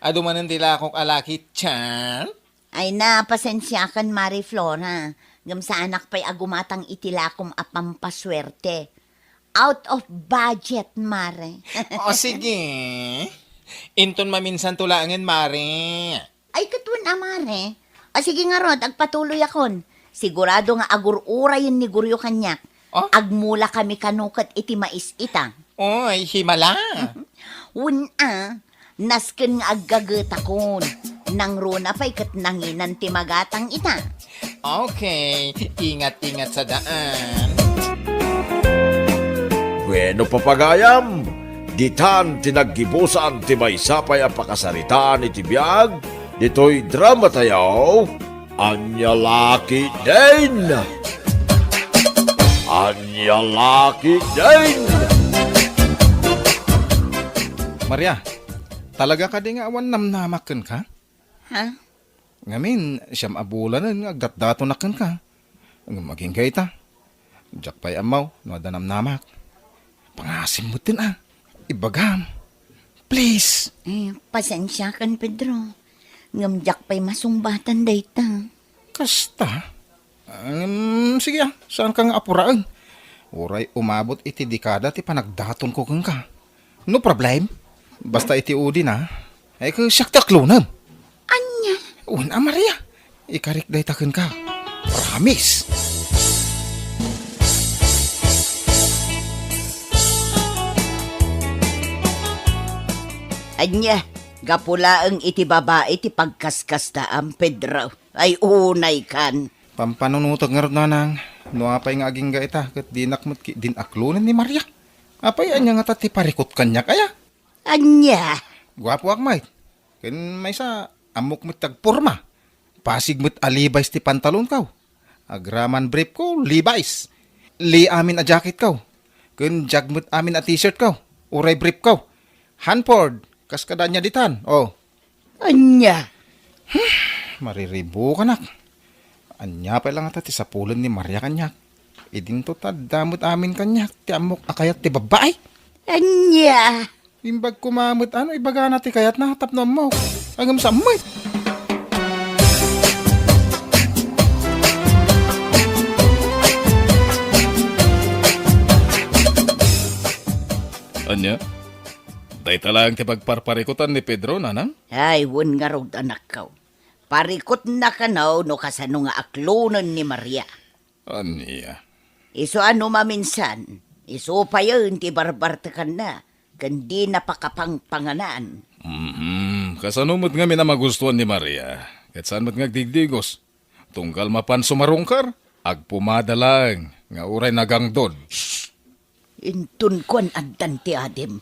Adu manen ti lakok a laki, tian? Ay na, pasensiakan, Mare Flora. Ngem saanak pay a gumatang iti lakom a pampasuerte. Out of budget, Mare. O, sige. Inton maminsanto laengen, Mare. Ay, ket wen a, Mare. O, sige ngarud, agpatuloyakon. Sigurado nga agur-urayen ni Goryo kaniak. O? Agmulakami kano ket iti mais ita. Oy, himala. Wen a, nasken nga aggagetakon. Nangruna pay ket nanginan ti magatang ita. Okay, ingat-ingat sa daan. Bueno, papagayam, ditan ti naggibusan ti maysa pay a pakasaritaan iti biag ditoy drama tayo. Ania la ketdin? Ania la ketdin? Maria, talaga kadi nga awan namnamak kenka? Ha? Ngamin, siam a bulanen nga agdatdatonak kenka. Ngem agingga ita. Diak pay ammo no adda namnamak. Pangasim metten a. Ibagam. Please. Eh, pasensiakan, Pedro. Ngem diak pay masungbatan dayta. Kasta? Em, sige a, saanka nga apuraen. Uray umabot iti dekada ti panagdatonko kenka. No problem. Basta iti udi na, ay, siak ti aklonem. Ania? Wen a, Maria. Ikarik dayta kenka. Promise. Ania, gapu laeng iti babai ti pagkaskastaam, Pedro. Ay, unaykan. Pampanunotek ngarud, Nanang. No apay nga agingga ita, ket dinak met ketdin aklonen ni Maria. Apay ania ngata ti parikut kaniak, aya? Ania? Guapoak met. Ken maysa, ammok met ti agporma. Pasig met a Levi's ti pantalonko. Agraman brief ko, Levi's. Lee amin a jacket ko. Ken jag met amin a t-shirt ko. Uray brief ko. Hanford, kas kada ania ditan. Oh. Ania? Mariribukanak. Ania pay la ngata ti sapulen ni Maria kaniak? Idinto ta adda met amin kaniak ti ammok a kayat ti babbai. Ania? Imbag koma met ano ibagana ti kayatna tapno ammok. Ngem sa met. Ania? Dayta laeng ti pagparparikutan ni Pedro, nanang? Ay, wen ngarud, anakko. Parikutna kano no kasano nga aklonen ni Maria. Ania? Isu a no maminsan, isu payen ti barbartekanna, ken dina pakapangpanganan. Mhm. Kasano met ngamin a magustuan ni Maria? Ket saan met nga agdigdigos? Tunggal mapan sumarungkar, agpumada laeng nga uray nagangdod. Inton kuan addan ti adim,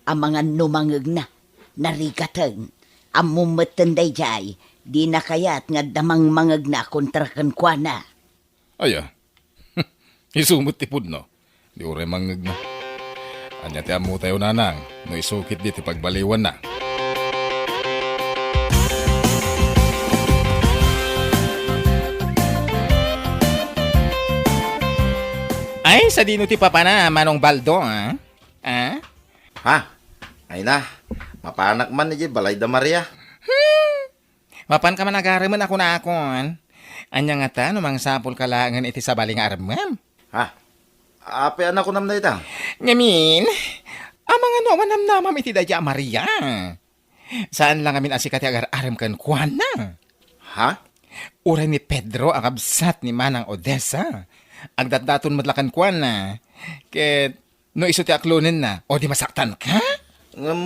amangan no mangegna, narigaten. Ammom metten daydiay, dina kayat nga adda mangmangegna kontra kenkuana. Aya, isu met ti pudno. Di uray mangngegna. Ania ti ammotayo, nanang, no isu ketdi ti pagbaliwanna? Ay, sadino ti papana, Manong Baldo, ah? Ah? Ha? Ay na, mapanak man idiay balay da Maria. Hmm. Mapanka man agaremen a kunakon. Ania ngata no mangsapulka laengen iti sabali nga armem? Ha? Apay a nakunam dayta? Ngamin, amangan no awan namnamam iti daydiay a Maria. Saan la ngamin a sika ti agar-arem kenkuana. Ha? Uray ni Pedro a kabsat ni Manang Odessa. Agdatdaton met la kenkuana. Ket no isu ti aklonenna, o di masaktanka? Ngem,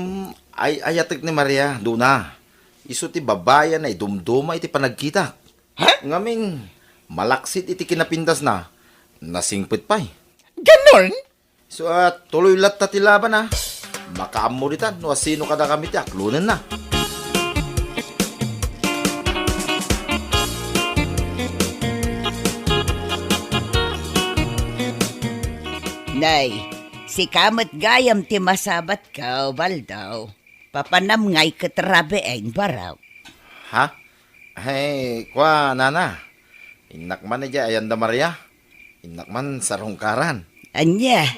ay-ayatek ni Maria, Dona. Isu ti babbai a naidumduma iti panagkitak. Ha? Ngamin, malaksid iti kinapindasna, nasingpet pay. Ganon? Isu a tuloy latta ti laban, a. Makaammo ditan no asino kadakami ti aklonenna. Nay, sika met gayam ti masabatko, Baldo. Papanam ngay ket rabiin, barok. Ha? Ay, kua, nana. Innak man idiay ayan da Maria. Innak man sarungkaran. Ania?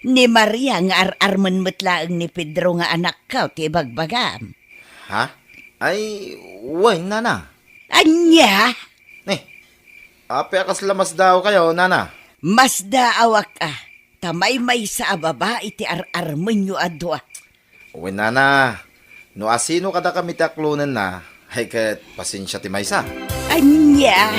Ni Maria nga ar-armen met laeng ni Pedro nga anakko ti ibagbagam. Ha? Ay, wen, nana. Ania? Eh, apay a kasla masdaawkayo, nana? Masdaawak a, ta maymaysa a babai ti ar-armenyo a dua. Wen, nana, no asino kadakami ti aklonenna, ay ket pasensia ti maysa. Ania?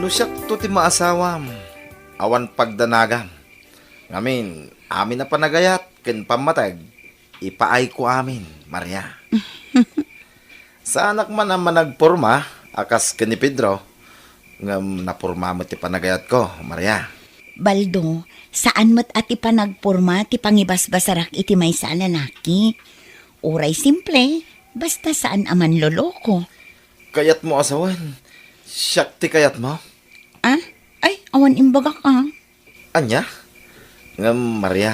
No siakto ti maasawam, awan pagdanagam. Ngamin, amin a panagayat ken pammateg, ipaayko amin, Maria. Saanak man a managporma a kas ken ni Pedro, ngem naporma met ti panagayatko, Maria. Baldo, saan met a ti panagporma ti pangibasbasarak iti maysa a lalaki. Uray simple, basta saan a manloloko. Kayatmo a sawen, siak ti kayatmo? Ah? Ay, awan imbagak, ah. Ania? Ngem, Maria,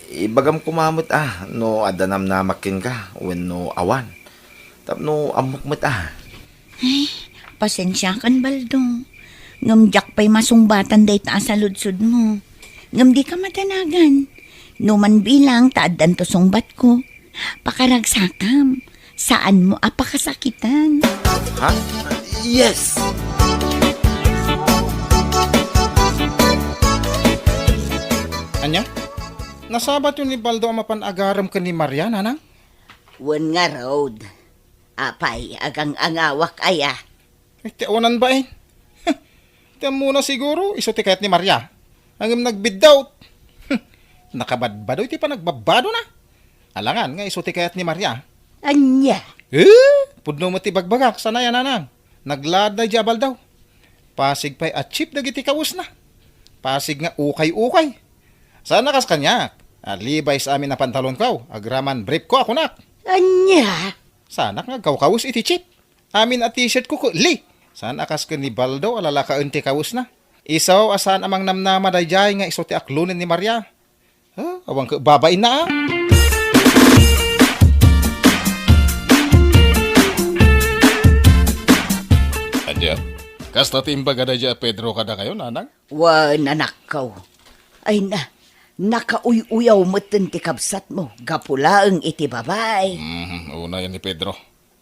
ibagam koma met a no adda namnamak kenka wenno awan. Tapno ammok met a. Ay, pasensiakan, Baldo. Ngem diak pay masungbatan dayta a saludsodmo. Ngem dika madanagan. No man bilang ta addanto sungbatko, pakaragsakam. Saanmo a pakasakitan. Ha? Yes! Ania? Nasabatyo ni Baldo a mapan agarem ken ni Maria, nanang? Wen ngarud. Apay, agang-angawak aya? Ay, ti awanan bain. Ti ammona siguro, isu ti kayat ni Maria. Ngem nagbiddut. Nakabadbadoy ti panagbabadona. Alangan nga isu ti kayat ni Maria. Ania? Eh, pudno met ti bagbagak, saan aya, nanang? Naglaad daydiay a Baldo. Pasig pay a cheap dagiti kawesna. Pasig nga ukay-ukay. Saan a kas kaniak. A, Levi's amin a pantalonko, agraman briefko a kunak. Ania? Saanak nga agkawkawes iti cheap. Amin a t-shirtko ket Lee. Saan a kas ken ni Baldo a lalakaen ti kawesna. Isu a saan a mangnamnama daydiay nga isu ti aklonen ni Maria. Ha? Awan ket babainna, a? Ania? Kasta ti imbaga daydiay a Pedro kadakayo, nanang? Wen, anakko. Ay na, nakauy-uyaw metten ti kabsatmo, gapu laeng iti babai. Mhm, unay ni Pedro.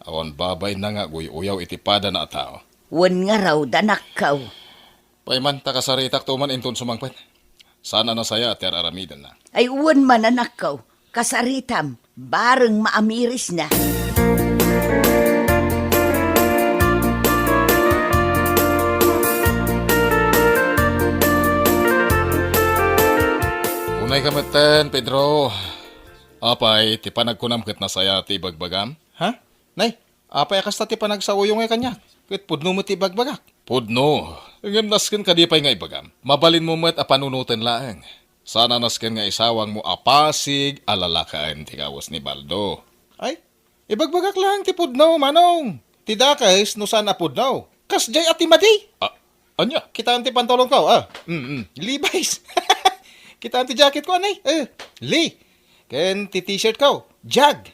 Awan babainna nga aguy-uyaw iti padana a tao. Wen ngarud, anakko. Pay man, ta kasaritakto man inton sumangpet. Saan a nasayaat ti ar-aramidenna. Ay, wen man, anakko. Kasaritam, bareng maamirisna. Unayka metten, Pedro. Apay, ti panagkunam ket nasayaat ti ibagbagam? Ha? Nay, apay a kasta ti panagsaoyo ngay kaniak? Ket pudno met ti ibagbagak. Pudno. Ngem nasken kadi pay nga ibagam? Mabalinmo met a panunoten laeng. Saan a nasken nga isawangmo a pasig a lalakaen ti kawes ni Baldo. Ay, ibagbagak laeng ti pudno, manong. Ti dakes no saan a pudno. Kasdiay a ti madi. A, ania? Kitaem ti pantalonko, a. Mm, mm. Levi's. Kitaem ti jacketko, anay. E, Lee. Ken ti t-shirtko, Jag.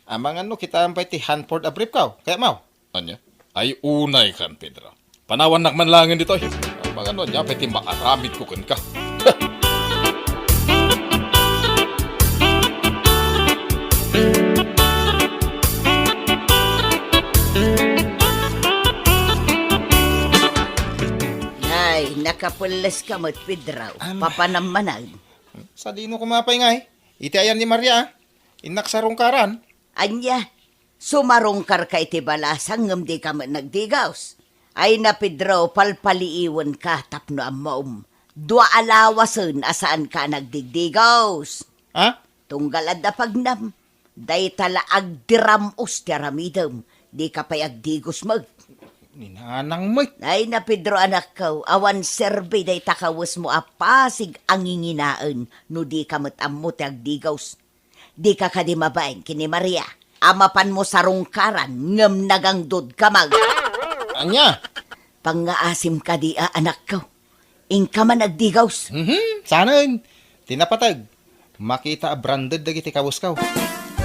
Amangan no kitaem pay ti Hanford a briefko. Kayatmo? Ania? Ay, unaykan, Pedro. Panawannak man laengen ditoy. Amangan no ania pay ti maaramidko kenka. Nay, nakapelleska met, Pedro. Am- Papanam manen. Sadino koma pay ngay? Iti ayan ni Maria, innak sarungkaran. Ania? Sumarungkarka iti balasang ngem dika met nagdigaws. Ay na, Pedro, palpaliiwenka tapno ammom. Dua a lawasen a saanka a nagdigdigaws. Ha? Tunggal adda pagnam, dayta la agdiram-os ti aramidem, dika pay agdigos met. Ni nanang met. Ay na, Pedro, anakko, awan serbi dayta kawesmo a pasig a nginginaen no dika met ammo ti agdigaws. Dika kadi mabain ken ni Maria a mapanmo sarungkaran ngem nagangdodka met. Ania? Pangngaasim kadi a anakko. Inka man agdigaws. Mhm, saanen. Ti napateg, makita a branded dagiti kawesko.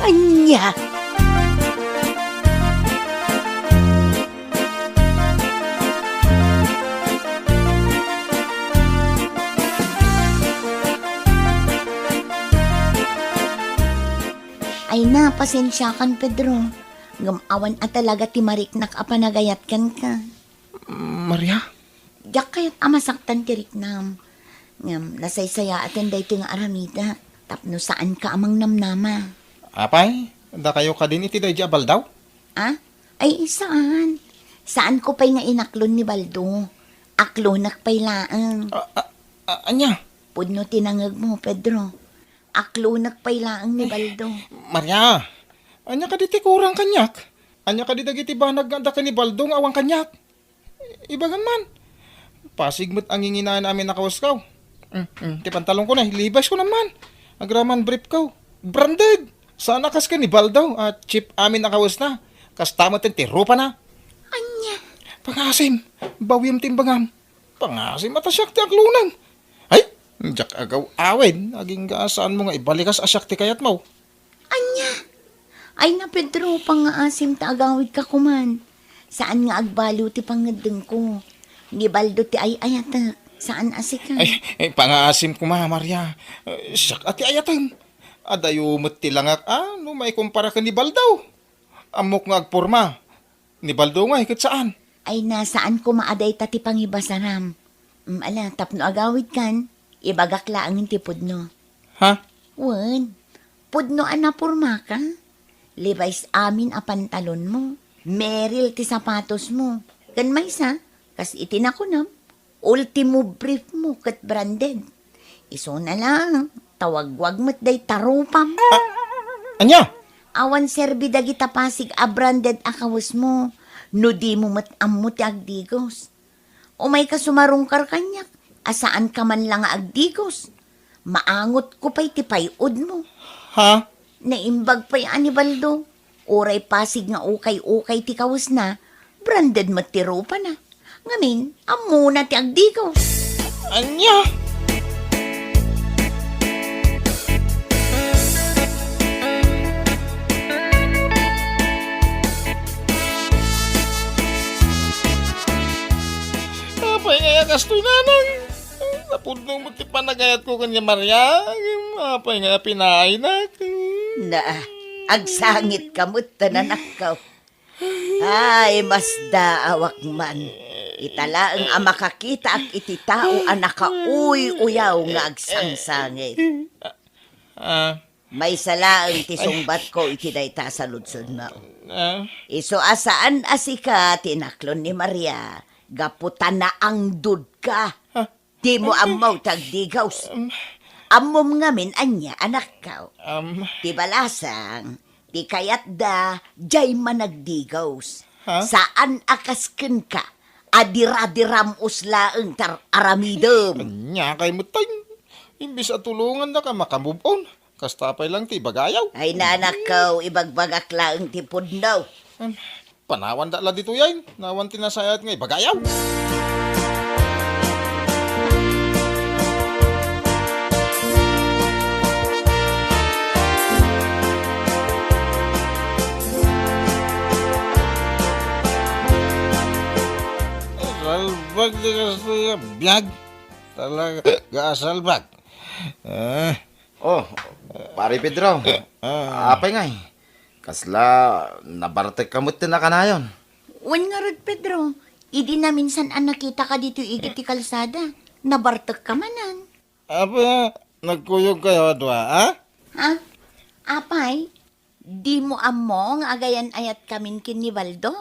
Ania? Ay na, pasensiakan, Pedro. Ngem awan a talaga ti mariknak a panagayat kenka. Maria? Diak kayat a masaktan ti riknam. Ngem nasaysayaaten daytoy nga aramidek tapno saanka a mangnamnama. Apay, dakayo kadin iti daydi a Baldo? Ah? Ay, saan. Saanko pay nga inaklon ni Baldo. Aklonek pay laeng. A, a, a, ania? Pudno ti nangegmo, Pedro. Aklonek pay laeng ni Baldo. Maria, ania kadi ti kurang kaniak? Ania kadi dagiti banag nga adda ken ni Baldo nga awan kaniak? Ibagam man. Pasig met a nginginaen amin a kawesko. Mm, mm, ti pantalonko na, Levi's ko naman. Agraman briefko. Branded. Saan a kas ken ni Baldo, a cheap amin a kawesna. Kasta met ti rupana. Ania? Pangasim, bawiem ti imbagam. Pangasim a ta siak ti aklonem. Ay, diak agaw-awen, agingga a saanmo nga ibalikas a siak ti kayatmo. Ania? Ay na, Pedro, pangngaasim ta agawidka koman. Saan nga agbaliw ti pangngeddengko. Ni Baldo ti ay-ayatek, saan a sika. Ay, ay, pangngaasim koma, Maria. Eh, siak a ti ayatem. Adayo met ti langak, a, no maikumpara ken ni Baldo. Ammok nga agporma. Ni Baldo ngay ket saan. Ay na, saan koma a dayta ti pangibasaram. Mm, ala, tapno agawidkan, ibagak laengen ti pudno. Ha? Wen, pudno a napormaka. Levi's amin a pantalonmo. Merrell ti sapatosmo. Ken maysa, kas iti nakunam, Ultimo brief mo ket branded. Isuna lang, tawagwag met dayta rupam. A-, ania? Awan serbi dagita pasig a branded a kawesmo no dimo met ammo ti agdigos. Umayka sumarungkar kaniak a saanka man la nga agdigos. Maangotko pay ti pay-odmo. Ha? Naimbag pay a ni Baldo. Uray pasig nga ukay-ukay ti kawesna, branded met ti rupana. Ngamin, ammona ti agdigos. Ania? Apay ngay a kastoy, nanang? Napudno met ti panagayatko ken ni Maria. Apay ngay a pinaaynak? Na, agsangitka met, anakko. Ay, masdaawak man. Ita laeng a makakitaak iti tao a nakauy-uyaw nga agsangsangit. Ah. Maysa laeng ti sungbatko iti dayta a saludsodmo. Ah. Isu a saan a sika ti inaklon ni Maria, gapu ta naangdodka. Ah. Dimo ammo ti agdigos. Um. Ammom ngamin ania, anakko? Um. Ti balasang, ti kayatda, diay managdigos. Ha? Saan a kas kenka, a diradiram-os laeng ti ar-aramidem. Ania kay met tay? Imbes a tulongandaka, makamove on. Kasta pay lang ti ibagayaw. Ay, nanakko, ibagbagak laeng ti pudno. Em, panawanda la ditoy ay. Nawan ti nasayaat nga ibagayaw. Salbag ti kastoy a biag. Talaga, salbag. Ah. Oh, Pare Pedro. Ah. Apay ngay? Kasla, nabartekka met ti nakanayon? Wen ngarud, Pedro. Idi naminsan a nakitaka ditoy iti kalsada, nabartekka manen. Apay, nagkuyogkayo a dua, a? Ha? Apay, dimo ammo nga agayan-ayatkamin ken ni Baldo?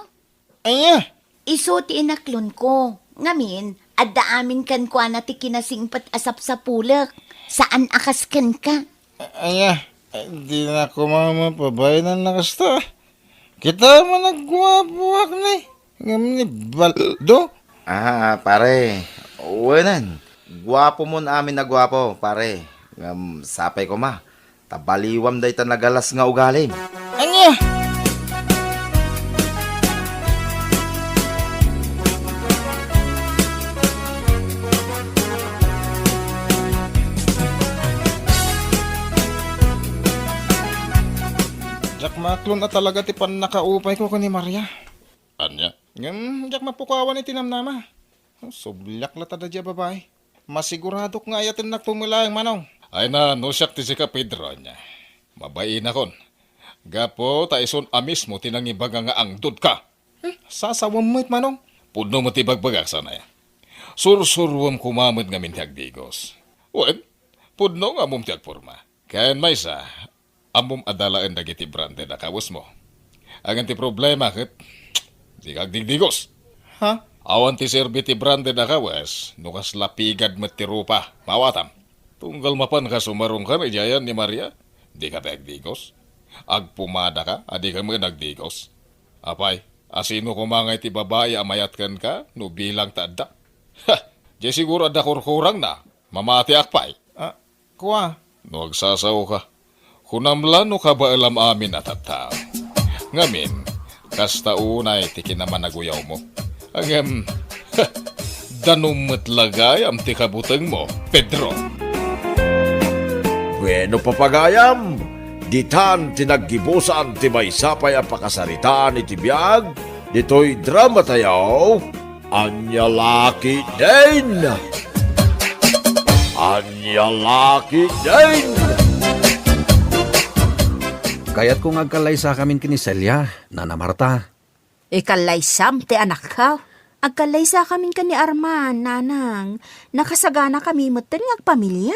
Ania? Isu ti inaklonko. Ngamin, adda amin kenkuana ti kinasingpet a sapsapulek. Saan a kas kenka. A-, ania? Dina koma mapabainanna a kasta. Kita man a guapoak ni, ngem ni Baldo? Ah, pare. Wenen, guapomon amin a guapo, pare. Ngem sapay koma, ta baliwam dayta nagalas nga ugalim. Ania? Diak maaklon a talaga ti pannakaupayko ken ni Maria. Ania? Ngem diak mapukawan iti namnama. Subliak la ta daydiay a babai. Masiguradok nga ayatennakto met laeng, Manong. Ay na, no siak ti sika, Pedro, ania? Mabainakon. Gapu ta isun a mismo ti nangibaga nga angdodka. Hmm, sasawem met, Manong. Pudno met ti ibagbagak, saan aya? Sursuruem koma met ngamin ti agdigos. Wen, pudno nga ammom ti agporma. Ken maysa, ammom a dalaen dagiti branded a kawesmo. Ngem ti problema ket, dika agdigdigos. Ha? Awan ti serbi ti branded a kawes no kasla pigad met ti rupa. Maawatam. Tunggal mapanka sumarungkan idiay ayan ni Maria, dika pay agdigos. Agpumadaka a dika met agdigos. Apay, asino koma ngay ti babai a mayat kenka no bilang ta adda? Ha! Diay siguro adda kurkurangna. Mamatiak pay. Ah, kua? No agsasaoka, kunam la no kabaelam amin a tattao. Ngamin, kasta unay ti kinamanaguyawmo. Ngem, danom met la gayam ti kabutengmo, Pedro. Bueno, papagayam, ditan ti naggibusan ti maysa pay a pakasaritaan iti biag ditoy dramatayo. Ania la ketdin? Ania la ketdin? Kayatko nga agkallaysakamin ken ni Celia, Nana Marta. Ikallaysam ti anakko. Agkallaysakamin ken ni Arman, Nanang. Nakasaganakami metten nga agpamilia.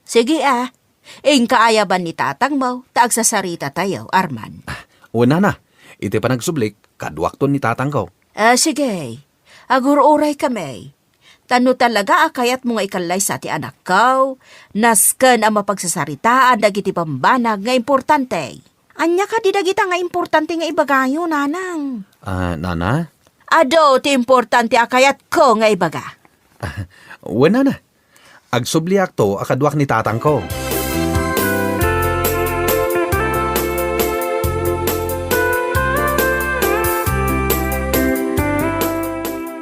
Sige, a. Inka ayaban ni tatangmo, ta agsasaritatayo, Arman. Ah, wen, Nana. Iti panagsublik, kaduakton ni tatangko. Ah, sige. Agur-uray kami. Ta no talaga a kayatmo nga ikallaysa ti anakko, nasken a mapagsasaritaan dagiti bambanag nga importante. Ania kadi dagita nga importante nga ibagayo, Nanang? Ah, Nana? Adu ti importante a kayatko nga ibaga. Wen, Nana. Agsubliakto a kaduak ni tatangko.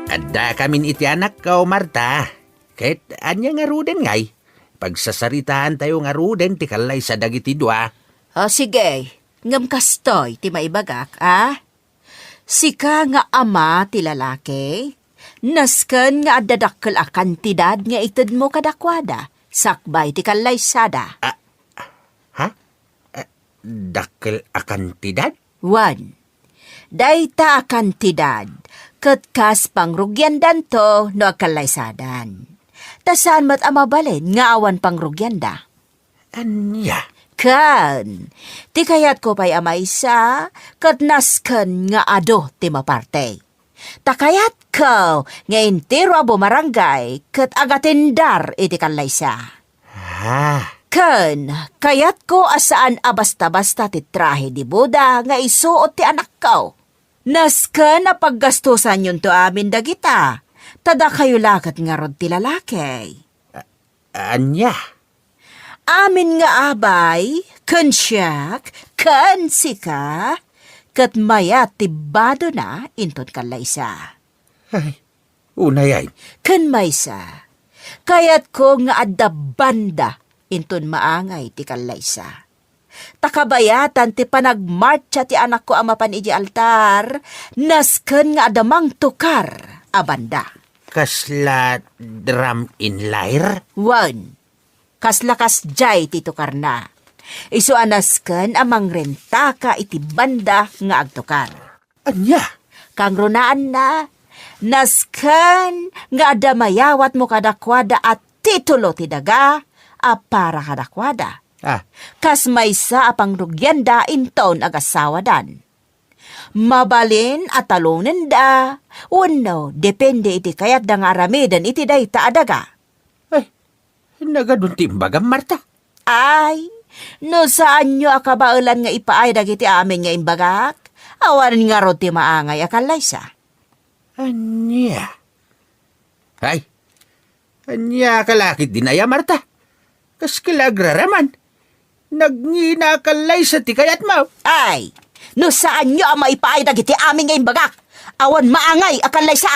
Addakamin iti anakko, Marta. Ket ania ngaruden ngay? Pagsasaritaantayo ngaruden ti kallaysa dagiti dua. O, sige. Ngem kastoy ti maibagak, a? Sika nga ama ti lalaki, nasken nga adda dakkel a kantidad nga itedmo kadakuada, sakbay ti kallaysada. Ah, ha? Ah, dakkel a kantidad? Wen, dayta a kantidad, ket kas pangrugiandanto no agkallaysadan. Ta saan met a mabalin nga awan pangrugianda. Ania? Ken, ti kayatko pay a maysa, ket nasken nga adu ti maparte. Ta kayatko nga entero a bumarangay ket agatindar iti kallaysa. Ah. Ken, kayatko a saan a basta-basta ti trahe de boda nga isuot ti anakko. Nasken a paggastusanyonto amin dagita, ta dakayo la ket ngarud ti lalaki. Ania? Amin nga abay, ken siak, ken sika, ket mayat ti badona inton kallaysa. Ay, unay ay. Ken maysa, kayatko nga adda banda inton maangay ti kallaysa. Ta kabayatan ti panagmartsa ti anakko a mapan idiay altar, nasken nga adda mangtukar a banda. Kasla drum in lyre? Wen, kasla kasdiay ti tukarna. Isu a nasken a mangrentaka iti banda nga agtukar. Ania? Kangrunaanna, nasken nga adda mayawatmo kadakuada a titulo ti daga a para kadakuada. Ah. Kas maysa a pangrugianda inton agasawadan. Mabalin a talonenda wenno depende iti kayatda nga aramiden iti dayta a daga. Ay, nagadun ti imbagam, Marta. Ay, no saanyo a kabaelan nga ipaay dagiti amin nga imbagak, awan ngarud ti maangay a kallaysa. Ania? Ay, ania ka la ketdin aya, Marta? Kas ka la agraraman. Nagngina a kallaysa ti kayatmo. Ay, no saanyo a maipaay dagiti amin nga imbagak, awan maangay a kallaysa.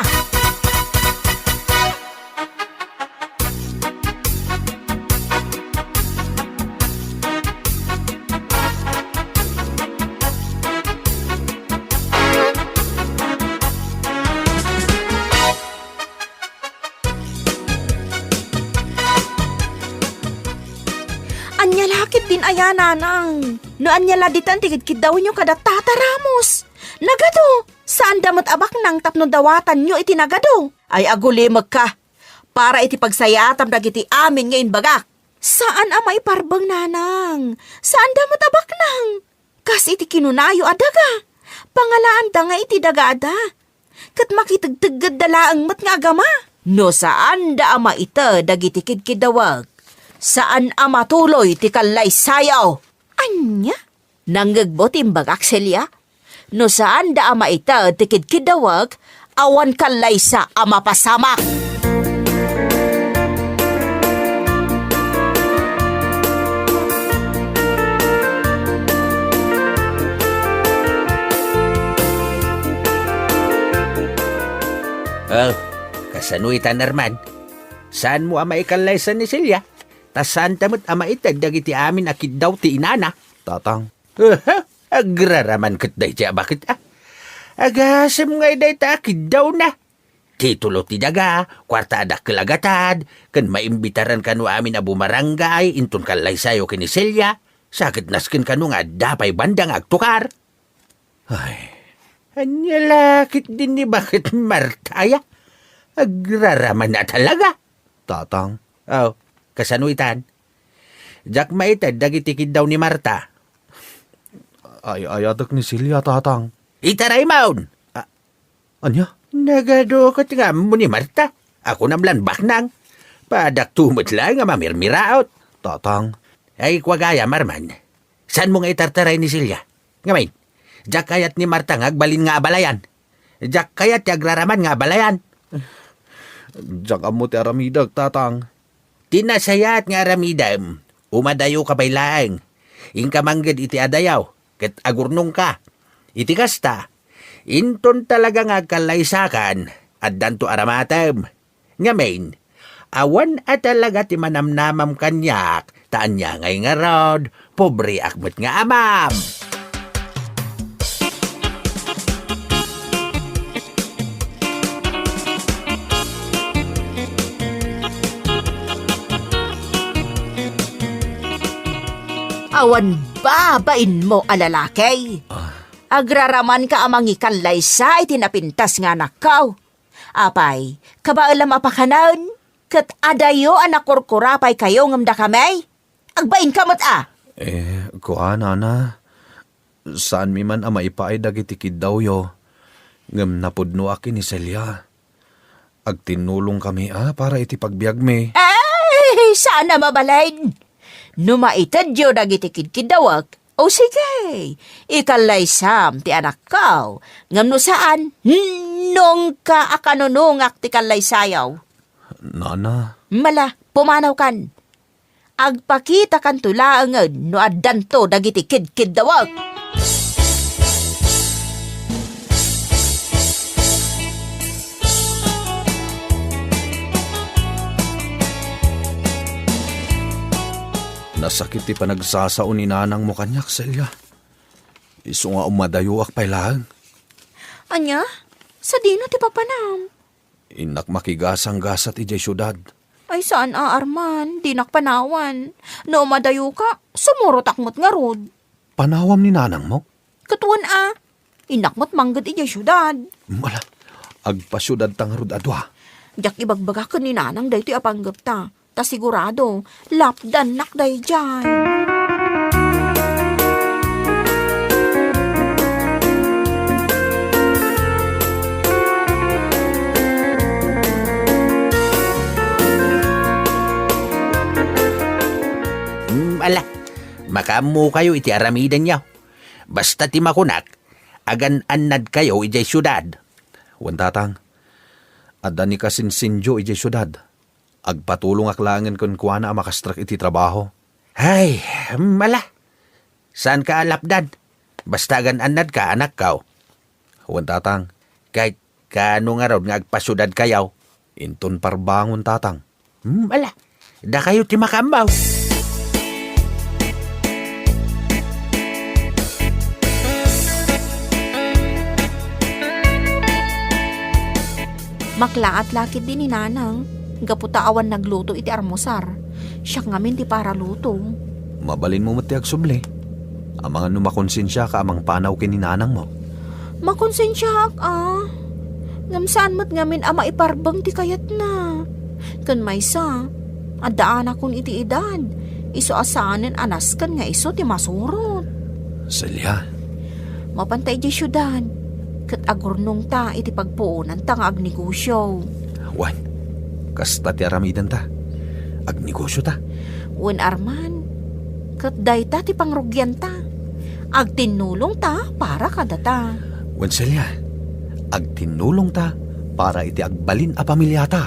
Ania la ketdin aya, nanang? No ania la ditan ti kidkiddawenyo kada Tata Ramos? Nagadu, saanda met a baknang tapno dawatanyo iti nagadu. Ay, agulimekka. Para iti pagsayaatam dagiti amin nga imbagak. Saan a maiparbeng, nanang. Saanda met a baknang. Kas iti kinunayo a daga, pangalaanda nga iti dagada, ket makitegteggedda laeng met nga agama. No saanda a maited dagiti kidkiddawek, saan a matuloy ti kallaysayo. Ania? Nangngegmo ti imbagak, Celia? No saanda a maited ti kidkiddawek, awan kallaysa a mapasamak. Oh, kasano itan, Arman? Saanmo a maikallaysa ni Celia? Ta saanta met a maited dagiti amin a kiddaw ti inana. Tatang. Aha, agraraman ket daydi a baket, a. Agasem ngay dayta a kiddawna. Titulo ti daga, kuarta a dakkel a gatad, ken maimbitaran kano amin a bumarangay inton kallaysayo ken ni Celia, sa ket nasken kano nga adda pay banda nga agtukar. Ay, ania la ketdin ni baket Marta aya? Agraraman a talaga. Tatang. Oh, kasano itan? Diak maited dagiti kiddaw ni Marta. Ay-ayatek ni Celia, Tatang. Itaray maon! A-, ania? Nagadu ket nga ammo ni Marta. Akunam lan baknang. Padakto met laeng a mamirmiraot. Tatang. Ay, kua gayam, Arman. Saanmo nga itartaray ni Celia? Ngamin, diak kayat ni Marta nga agbalin nga abalayan. Diak kayat ti agraraman nga abalayan. Diak ammo ti aramidek, Tatang. Ti nasayaat nga aramidem, umadayoka pay laeng. Inka mangged iti adayo, ket agurnongka. Iti kasta, inton talaga nga agkallaysakan, addanto aramatem. Ngamin, awan a talaga ti manamnamam kaniak, ta ania ngay ngarud, pobreak met nga amam. Awan babainmo a lalaki. Ah. Agraramanka a mangikallaysa iti napintas nga anakko. Apay, kabaelam a pakanen? Ket adayo a nakurkura pay kayo ngem dakami? Agbainka met a! Eh, kua, nana, saanmi man a maipaay dagiti kiddawyo, ngem napudnoak ken ni Celia. Agtinnulongkami a para iti pagbiagmi. Ay, saan a mabalin! No maitedyo dagiti kidkiddawek, o sige, ikallaysam ti anakko, ngem no saan, nongka a kanunongak ti kallaysayo. Nana. Mala, pumanawkan. Agpakitakanto laengen no addanto dagiti kidkiddawek. Nasakit ti panagsasao ni nanangmo kaniak, Celia. Isu nga umadayoak pay laeng. Ania? Sadino ti papanam? Innak makigasanggasat idiay siudad. Ay, saan a, Arman, dinak panawan. No umadayoka, sumurotak met ngarud. Panawam ni nanangmo? Ket wen a, innak met mangged idiay siudad. Mala, agpasiudadta ngarud a dua. Diak ibagbaga ken ni nanang daytoy a panggepta. Ta sigurado, lapdannak daydiay. Hmm, ala, makaammokayo iti aramidenyo. Basta ti makunak, agan-annadkayo idiay siudad. Wen, Tatang, adda ni kasinsindio idiay siudad. Agpatulongak laengen kenkuana a makastrek iti trabaho. Ay, mala. Saanka a lapdan. Basta agan-annadka, anakko. Wen, Tatang. Ket kaano ngarud nga agpasiudadkayo? Inton parbangon, Tatang. Hmm, ala. Dakayo ti makaammo. Maklaat la ketdi ni Nanang, gapu ta awan nagluto iti almusar. Siak ngamin ti paraluto. Mabalinmo met ti agsubli. Amangan no makonsensiaka a mangpanaw ken ni nanangmo. Makonsensiaak a. Ngem saan met ngamin a maiparbeng ti kayatna. Ken maysa, adda anakon iti edad. Isu a saanen a nasken nga isu ti masurot. Celia. Mapanta idiay siudad, ket agurnongta iti pagpuonanta nga agnegosio. Wen, kasta ti aramidenta. Agnegosiota. Wen, Arman, ket dayta ti pangrugianta. Agtinnulongta para kadata. Wen, Celia, agtinnulongta para iti agbalin a pamiliata.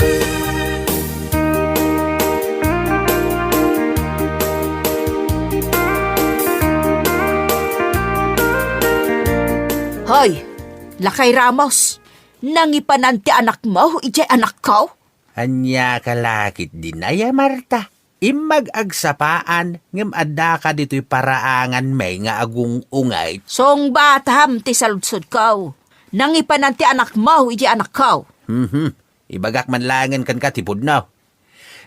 Hoy, Lakay Ramos, nangipanan ti anakmo idiay anakko? Ania ka la ketdin aya, Marta? Immag agsapaan ngem addaka ditoy paraanganmi nga agung-ungit. Sungbatam ti saludsodko. Nangipanan ti anakmo idiay anakko? Mhm. Ibagak man laengen kenka ti pudno.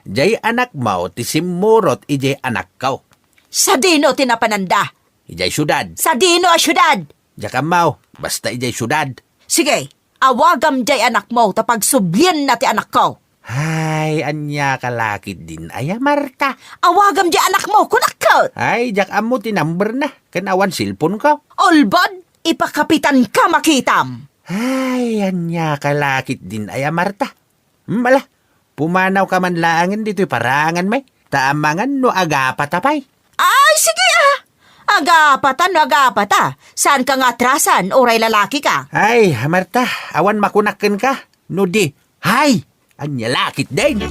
Diay anakmo ti simmurot idiay anakko. Sadino ti napananda? Idiay siudad. Sadino a siudad? Diak ammo, basta idiay siudad. Sige, awagam diay anakmo ta pagsublienna ti anakko. Ay, ania ka la ketdin aya, Marta? Awagam diay anakmo, kunak ket. Ay, diak ammo ti numberna, ken awan cellphoneko. Ulbod, ipakapitanka makitam. Ay, ania ka la ketdin aya, Marta? Hmm, ala, pumanawka man laengen ditoy paraanganmi, ta amangan no agapata pay. Ay, sige a! Agapata no agapata. Saanka nga atrasan, uray lalakika. Ay, Marta, awan makunak kenka. No di, hay! Ania la ketdin?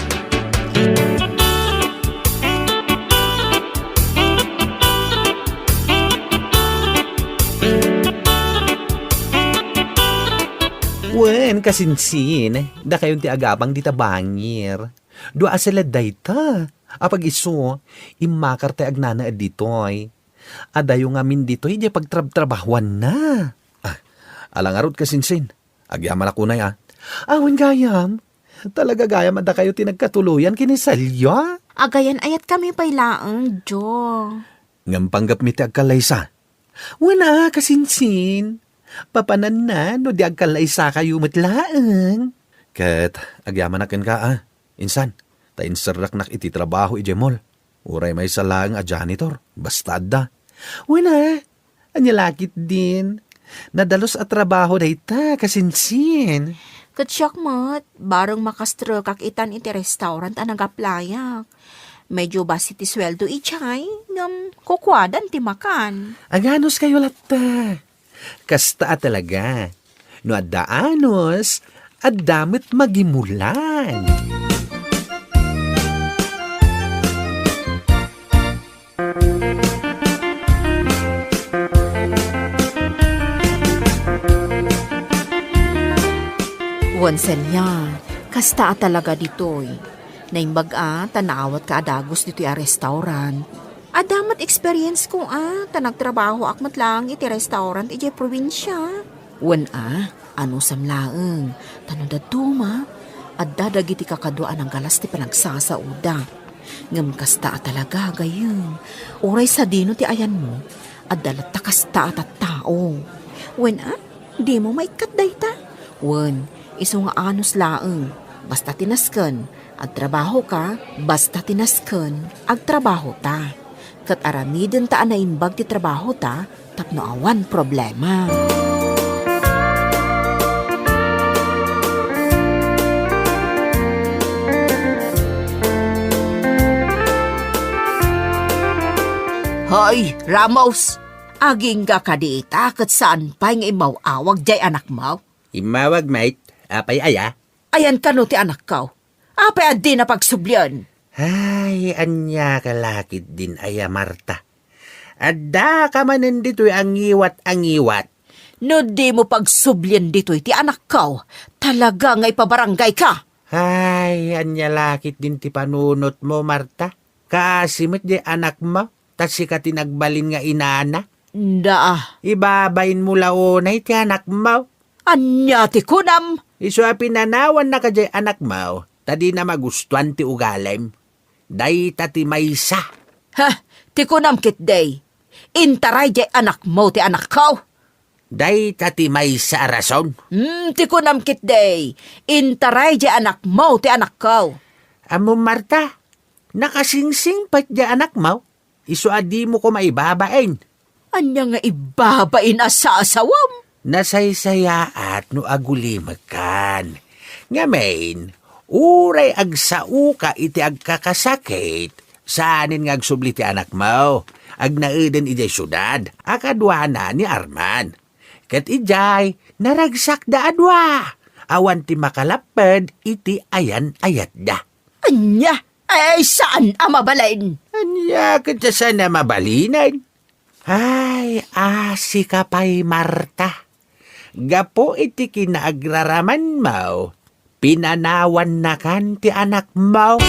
Wen, kasinsin, dakayon ti agabang dita bangir. Dua a siled dayta. Apag isu, immakar tay agnanaed ditoy. Adayo ngamin ditoy diay pagtrabtrabahuanna. Ah, ala ngarud, kasinsin. Agyamanak unay, a. Awan gayam. Talaga gayam a dakayo ti nagkatuloyan ken ni Celia. Agayan-ayatkami pay laeng, Jo. Ngem panggepmi ti agkallaysa. Wen a, kasinsin. Papananna no di agkallaysakayo met laeng. Ket agyamanak kenka, a. Insan, ta inserraknak iti trabaho idiay mall. Uray maysa laeng a janitor, basta adda. Wen a, ania la ketdin? Nadalus a trabaho dayta, kasinsin. Ket siak met, bareng makastrekak itan iti restaurant a nag-applyak. Medyo basi ti sueldo idiay, ngem kukuadan ti makan. Aganuskayo latta. Kasta a talaga. No adda anus, adda met magimulan. Wen, Celia, kasta a talaga ditoy. Naimbag a ta naawatka a dagus ditoy a restaurant. Adda met experience ko a, ta nagtrabahoak met laeng iti restaurant idiay probinsia. Wen a, anusam laeng, ta no dadduma, adda dagiti kakadua a nanggalas ti panagsasaoda. Ngem kasta a talaga, gayyem, uray sadino ti ayanmo, adda latta kasta a tattao. Wen a, dimo maikkat dayta? Wen, isu nga anus laeng, basta ti nasken, agtrabahoka, basta ti nasken, agtrabahota. Ket aramidenta a naimbag ti trabahota tapno awan problema. Hoy, Ramos! Agingga kadi ita ket saan pay nga immaw-awag diay anakmo? Immawag met, apay aya? Ayan kano ti anakko? Apay a dina pagsublien? Ay, ania ka la ketdin aya, Marta? Addaka manen ditoy a ngiwat a ngiwat. No dimo pagsublien ditoy ti anakko, talaga nga ipabarangayka. Ay, ania la ketdin ti panunotmo, Marta? Kaasi met diay anakmo, ta sika ti nagbalin nga inana. Daa. Ibabainmo la unay ti anakmo. Ania ti kunam? Isu a pinanawannaka diay anakmo, ta dina magustuan ti ugalim. Dayta ti maysa. Ha? Ti kunam ketdi, intaray diay anakmo ti anakko? Dayta ti maysa a rason. Hmm, ti kunam ketdi, intaray diay anakmo ti anakko. Ammom, Marta, nakasingsing pay diay anakmo. Isu a dimo koma ibabain. Ania nga ibabain a sasawam? Nasaysayaat no agulimekan. Ngamin, uray agsaoka iti agkakasakit, saanen nga agsubli ti anakmo. Agnaeden idiay siudad a kaduana ni Arman. Ket idiay, naragsakda a dua. Awan ti makalapped iti ayan-ayatda. Ania? Ay, saan a mabalin? Ania ket saan a mabalinen? Ay, asika pay, Marta. Gapu iti kinaagramanmo, pinanawannakan ti anakmo.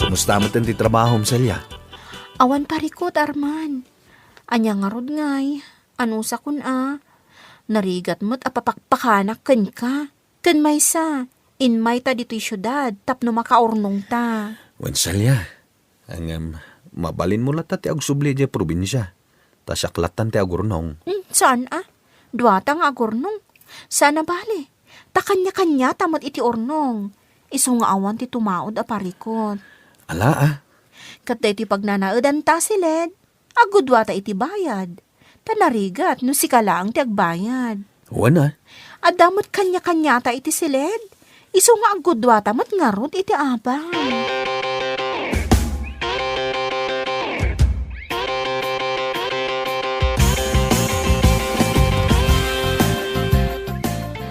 Kumusta met ti trabahom, Celia? Awan parikut, Arman. Ania ngarud ngay? Anusakon a? Narigat met a papakpakanak kenka. Ken maysa, immayta ditoy siudad tapno makaurnongta. Wen, Celia, ngem mabalinmo latta ti agsubli idiay probinsia, ta siak lattan ti agurnong. Hmm, saan a? Duata nga agurnong. Saan a bale, ta kaniakaniata met iti urnong. Isu nga awan ti tumaud a parikut. Ala a. Ket daytoy pagnanaedanta, Siled, aggudduata iti bayad. Ta narigat no sika laeng ti agbayad. Wen a. Adda met kaniakaniata iti Siled. Isu nga aggudduata met ngarud iti abang.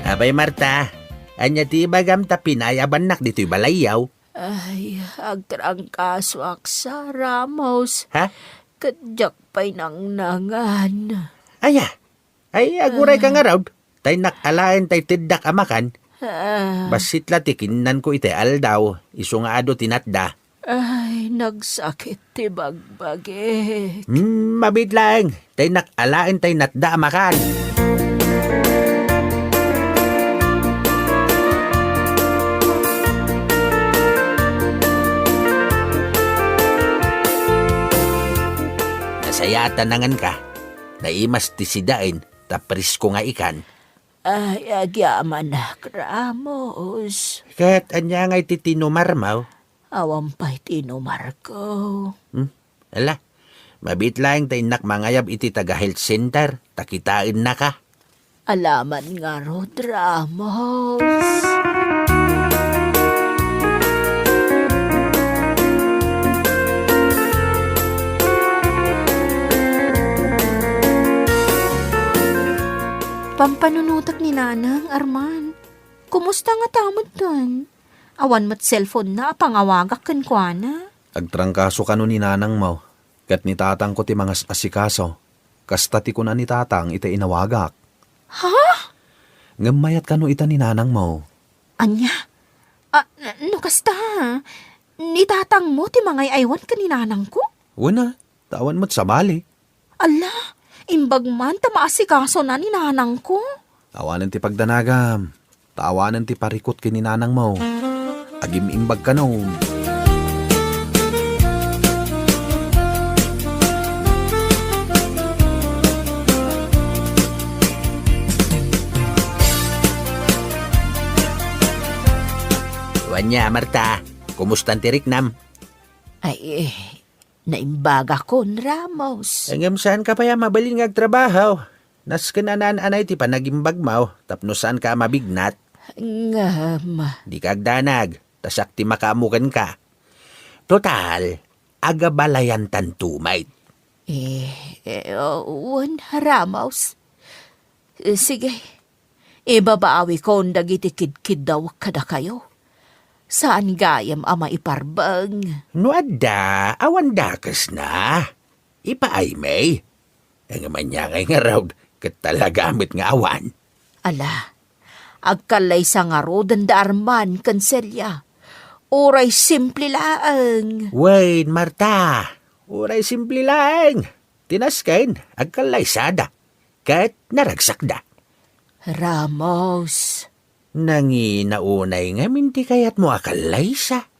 Apay, Marta, Ania ti ibagam ta pinayabannak ditoy balayyo? Ay, agtrangkasoak sa, Ramos. Ha? Ket diak pay nangnangan. Aya? Ay, aguray ka ngarud. Ta innak alaen tay teddak a makan. Ah. Bassit la ti kinnanko itay aldaw, isu nga adu ti natda. Ay, nagsakit ti bagbagik. Hmm, mabiit laeng. Ta innak alaen tay natda a makan. Nasayaat a nanganka. Naimas ti sidaen, ta presko nga ikan. Ay, agyamanak, Ramos. Ket ania ngay ti tinumarmo? Awan pay tinumarko. Hmm? Ala, mabiit laeng ta innak mangayab iti taga-health center, ta kitaennaka. Alaman ngarud, Ramos. Pampanunotak ni Nanang, Arman. Kumusta ngata metten? Awan met cellphone-na a pangawagak kenkuana. Agtrangkaso kano ni Nanangmo, ket ni Tatangko ti mangas-asikaso. Kasta ti kuna ni Tatang iti inawagak. Ha? Ngem mayat kano ita ni Nanangmo. Ania? Ah, n-, no kasta, ni Tatangmo ti mangay-aywan ken ni Nanangko? Wen a, ta awan met sabali. Ala, imbag man ta maasikasona ni Nanangko. Awanen ti pagdanagam, ta awanen ti parikut ken ni Nanangmo. Agim-imbag kano. Wen a, Marta, kumustan ti riknam? Ay, eh, naimbagakon, Ramos. Ngem saanka pay a mabalin nga agtrabaho. Nasken a naan-anay ti panagimbagmo tapno saanka a mabignat. Ngem. Dika agdanag, ta siak ti makaammo kenka. Total, agabalayantanto met. Eh, eh, wen, Ramos. Eh, sige, ibabawikon dagiti kidkiddawek kadakayo. Saan gayam a maiparbeng. No adda, awan dakesna. Ipaaymi. Ngem ania ngay ngarud, ket talaga met nga awan. Ala, agkallaysa ngaruden da Arman ken Celia. Uray simple laeng. Wen, Marta, uray simple laeng. Ti nasken, agkallaysada. Ket naragsakda. Ramos. Nangina unay ngamin ti kayatmo a kallaysa.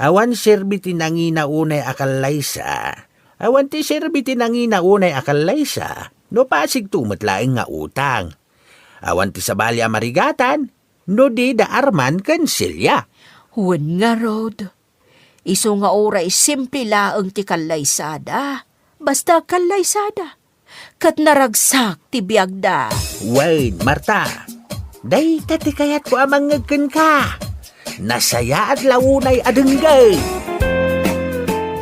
Awan serbi ti nangina unay a kallaysa. Awan ti serbi ti nangina unay a kallaysa. No pasigto met laeng nga utang. Awan ti sabali a marigatan. No di da Arman ken Celia. Wen ngarud. Isu nga uray simple laeng ti kallaysada, basta agkallaysada, ket naragsak ti biagda. Wen, Marta, dayta ti kayatko a mangngeg kenka. Nasayaat la unay a denggen.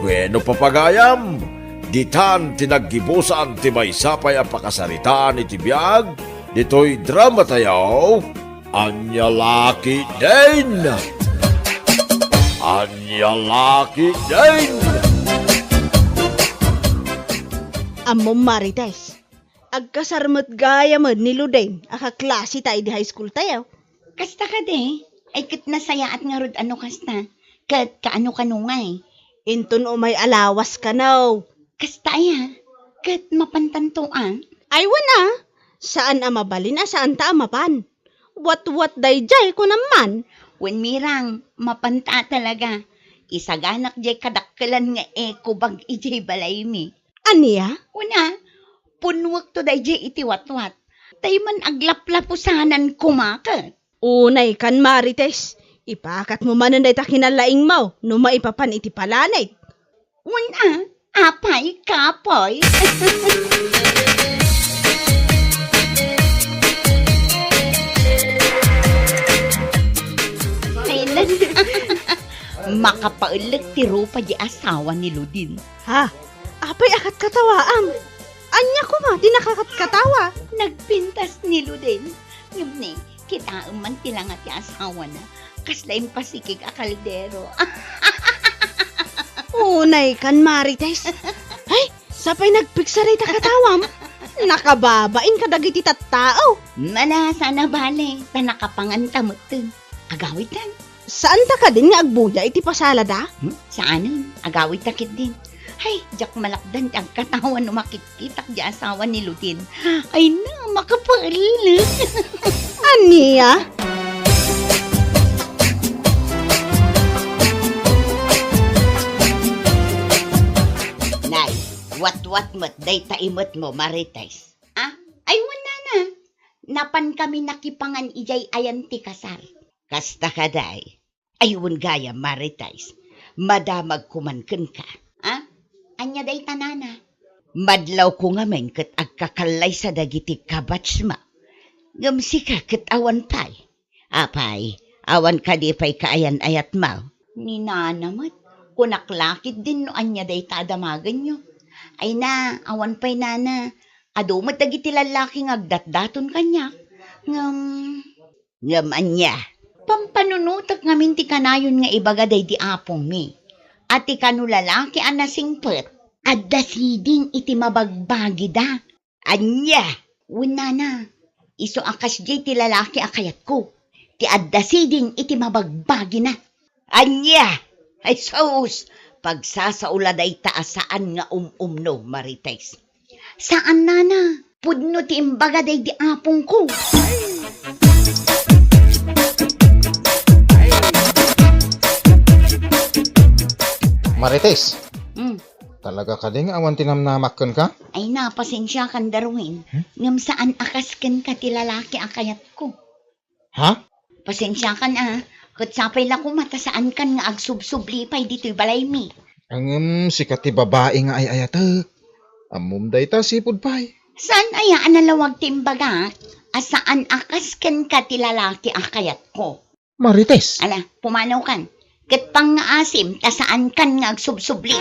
Bueno, papagayam, ditan ti naggibusan ti maysa pay a pakasaritaan iti biag ditoy dramatayo. Ania la ketdin? Ania la ketdin? Ammom, Marites, agkasar met gayamen ni Loden a kaklasita idi high school tayo. Kasta kadi, ay ket nasayaat ngarud a no kasta, ket kaano-kano ngay. Inton umay a lawas kano. Kasta aya, ket mapantanto a? Ay, wen a, saan a mabalin a saanta a mapan. Watwat daydiay, kunam man. Wen, Mirang, mapanta talaga. Isaganak diay kadakkelan nga eco bag idiay balaymi. Ania? Wen a, punnuekto daydiay iti watwat. Tay man aglaplapusanan koma ket. Unay kan, Marites, ipakatmo manen dayta kinallaingmo no maipapan iti palaneg. Wen a, apay, kapoy. Ay, lan-, makapaellek ti rupa di asawa ni Ludin. Ha? Apay a katkatawaam? Ania koma ti nakakatkatawa? Nagpintas ni Ludin. Ngem ni, Kitaem man ti langa ti asawana. Kasla impasikig a kaldero. Unay kan, Marites. Ay, sapay nagpiksa dayta katawam. Nakababain kadagiti tattao. Mana, saan a bale, ta nakapanganta metten. Agawidtan. Saanta kadin nga agbuya iti pasalada? Hmm? Saanen, agawidta ketdin. Ay, diak malakdan ti agkatawan no makitkitak ti asawa ni Ludin. Ay na, makapaellek. Ania? Nay, watwat met dayta imetmo, Marites. Ah, ay, wen, nana. Napankami nakipangan idiay ayan ti kasar. Kasta kadi. Ay, wen gayam, Marites, madamagko man kenka. Ah? Ania dayta, nana? Madlawko ngamin ket agkakallaysa dagiti kabatsmo. Ngem sika ket awan pay. Apay, awan kadi pay kaayan-ayatmo? Ni nana met, kunak la ketdin no ania dayta a damagenyo. Ay na, awan pay, nana. Adu met dagiti lallaki nga agdatdaton kaniak. Ngem, Ngem ania? Pampanunotek ngamin ti kanayon nga ibaga daydi apongmi a ti kano lalaki a nasingpet, adda siding iti mabagbagida. Ania? Wen, nana, isu a kasdiay ti lalaki a kayatko, ti adda siding iti mabagbagina. Ania? Ay sus! Pagsasao la dayta a saan nga um-umno, Marites. Saan, nana. Pudno ti imbaga daydi apongko. Marites, Hmm. talaga kadi nga awan ti namnamak kenka? Ay na, pasensiakan, Darwin. Hmm? Ngem saan a kas kenka ti lalaki a kayatko. Ha? Pasensiakan a, ket sapay la koma ta saankan nga agsubsubli pay ditoy balaymi. Ngem sika ti babai nga ay-ayatek. Ammom dayta, sipud pay. Saan aya a nalawag ti imbagak a saan a kas kenka ti lalaki a kayatko? Marites. Ala, pumanawkan. Ket pangngaasim ta saankan nga agsubsubli.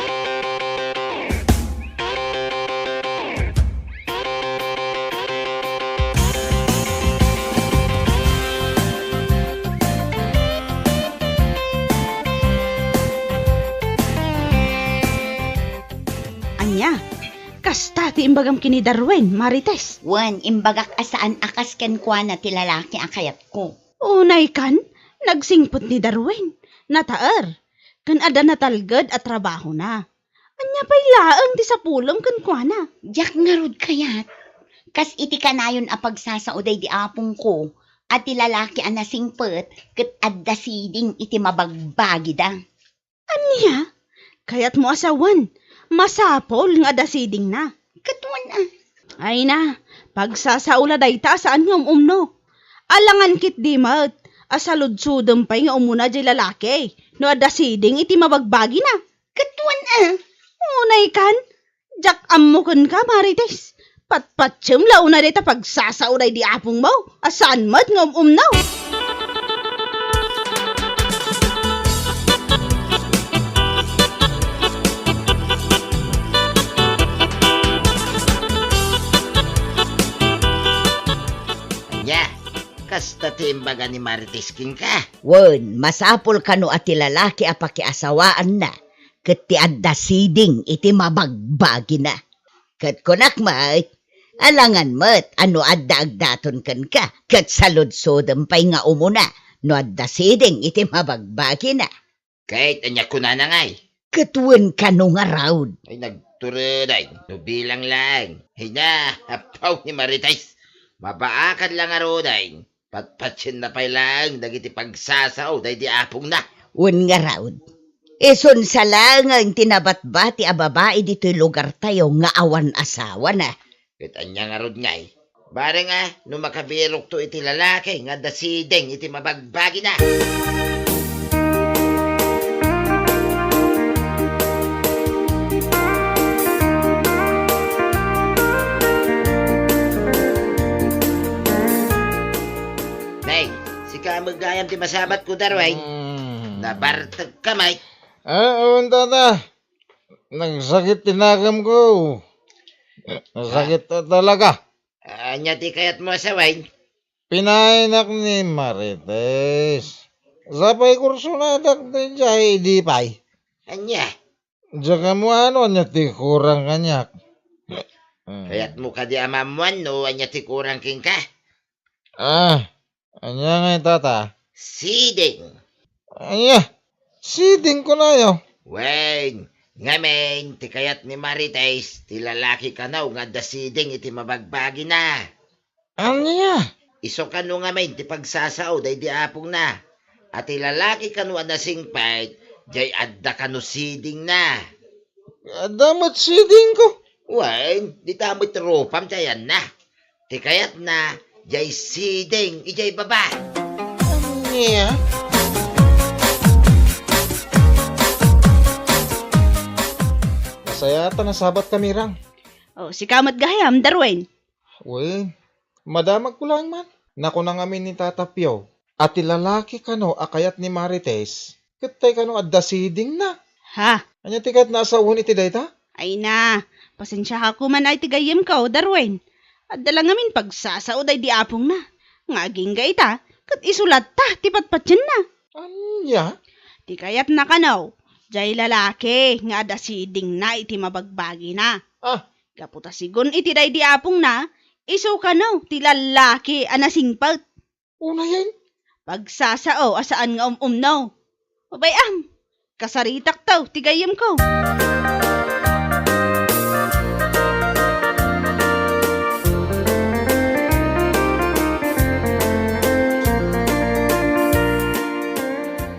Ania? Kasta ti imbagam ken ni Darwin, Marites? Wen, imbagak a saan a kas kenkuana ti lalaki a kayatko. Unay kan, nagsingpet ni Darwin, nataer, ken adda natalged a trabahona. Ania pay laeng ti sapulem kenkuana? Diak ngarud kayat. Kas iti kanayon a pagsasao daydi apongko a ti lalaki a nasingpet ket adda siding iti mabagbagida. Ania? Kayatmo a sawen, masapul nga adda sidingna? Ket wen a. Ay na, pagsasao la dayta a saan nga um-umno. Alangan ketdi met a saludsodem pay nga umuna diay lalaki no adda siding iti mabagbagina. Ket wen a. Unay kan, diak ammo kenka, Marites. Patpatiem la unay dayta pagsasao daydi apongmo a saan met nga um-umno. Ania, kasta ti imbaga ni Marites kenka? Wen, masapul kano a ti lalaki a pakiasawaanna ket ti adda siding iti mabagbagina. Ket kunak met, alangan met a no adda agdaton kenka ket saludsodem pay nga umuna no adda siding iti mabagbagina. Ket ania kunana ngay? Ket wen kano ngarud. Ay, nagturedeng no bilang laeng. Ay na, apaw ni Marites. Mabaakan la ngaruden. Patpatienna pay laeng dagiti pagsasao daydi apongna. Wen ngarud, isunsa laengen ti nabatbati a babai ditoy lugartayo nga awan asawana. Ket ania ngarud ngay? Bareng a, no makabirokto iti lalaki nga adda siding iti mabagbagina. Nay, sika met gayam ti masabatko, Darwin. Mm. Nabartekka met. Ah, awan, tata. Nagsakit ti nakamko. Nagsakit ta-, talaga. Ania ti kayatmo a sawen? Pinaaynak ni Marites. Sapay kursonadak daydiay idi pay. Ania? Diak ammo no ania ti kurang kaniak. Hmm. Kayatmo kadi a maammuan no ania ti kurang kenka? Ah, ania ngay tata? Siding. Ania? Siding kunayo? Wen, ngamin, ti kayat ni Marites, ti lalaki kano nga adda siding iti mabagbagina. Ania? Isu kano ngamin ti pagsasao daydi apongna. A ti lalaki kano a nasingpet, jay adda kano sidingna. Adda met sidingko. Wen, dita met rupam ti ayanna. Ti kayatna, jay siding, ijay baba. Ania? Nasayaat a nasabat ka, Mirang. Oh, sika met gayam, Darwin. Wen, madamagko laeng man. Nakuna ngamin ni Tata Pio, a ti lalaki kano a kayat ni Marites, ket tay kano adda sidingna. Ha? Ania ti kayatna a sawen iti dayta? Ay na, pasensiaka koma ay ti gayyemko, Darwin. Adda la ngamin pagsasao daydi apongna. Nga agingga ita, ket isu latta ti patpatienna. Ania? Ti kayatna kano, jay lalaki nga adda sidingna iti mabagbagina. Ah. Gapu ta sigun iti daydi apongna, isu kano ti lallaki a nasingpet. Unayen? Pagsasao a saan nga um-umno. Abay, am, kasaritakto ti gayyemko.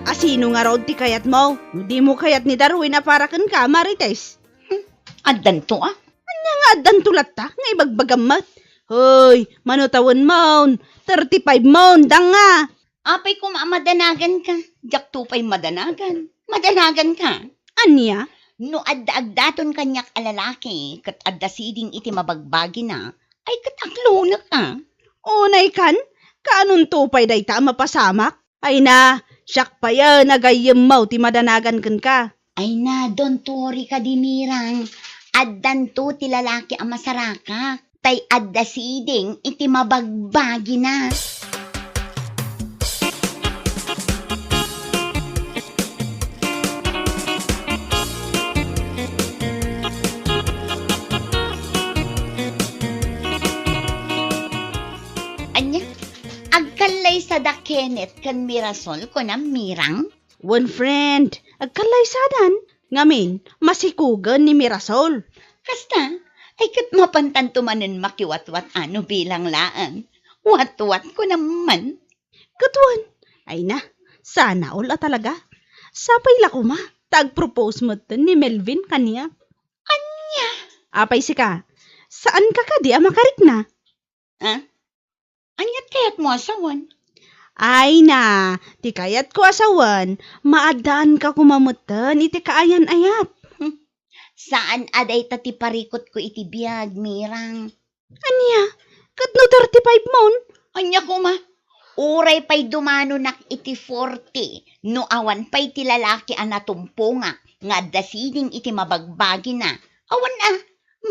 A sino ngarud ti kayatmo? No dimo kayat ni Darwin a para kenka, Marites. Hmm, addanto, a? Ania nga addanto latta nga ibagbagam met? Hoy, mano tawenmon? Thirty-five mon, danga. Apay koma a madanaganka? Diakto pay madanagan. Madanaganka? Ania? No adda agdaton kaniak a lalaki ket adda siding iti mabagbagina, ay ket aklonek, a? Unay kan, kaanonto pay dayta a mapasamak? Ay na, siak payen a gayyemmo ti madanagan kenka. Ay na, don't worry kadi, Mirang. Addanto ti lalaki a masarakak, tay adda siding iti mabagbagina. Ania? Agkallaysa da Kenneth ken Mirasol, kunam, Mirang? Wen, friend, agkallaysadan. Ngamin, masikugen ni Mirasol. Kasta, ay ket mapantanto manen makiwatwat a no bilang laeng. Watwat ko naman. Ket wen, ay na, sana all a talaga. Sapay la koma, ta agpropose metten ni Melvin kaniak. Ania? Apay sika, saanka kadi a makarikna? Ah? Aniat kayatmo a sawen? Ay na, ti kayatko a sawen, maaddaanka koma metten iti kaayan-ayat. Hmm. Saan a dayta ti parikutko iti biag, Mirang. Ania? Ket no thirty-five mon? Ania koma? Uray pay dumanonak iti forty, no awan pay ti lalaki a natumpongak nga adda siding iti mabagbagina. Awan a,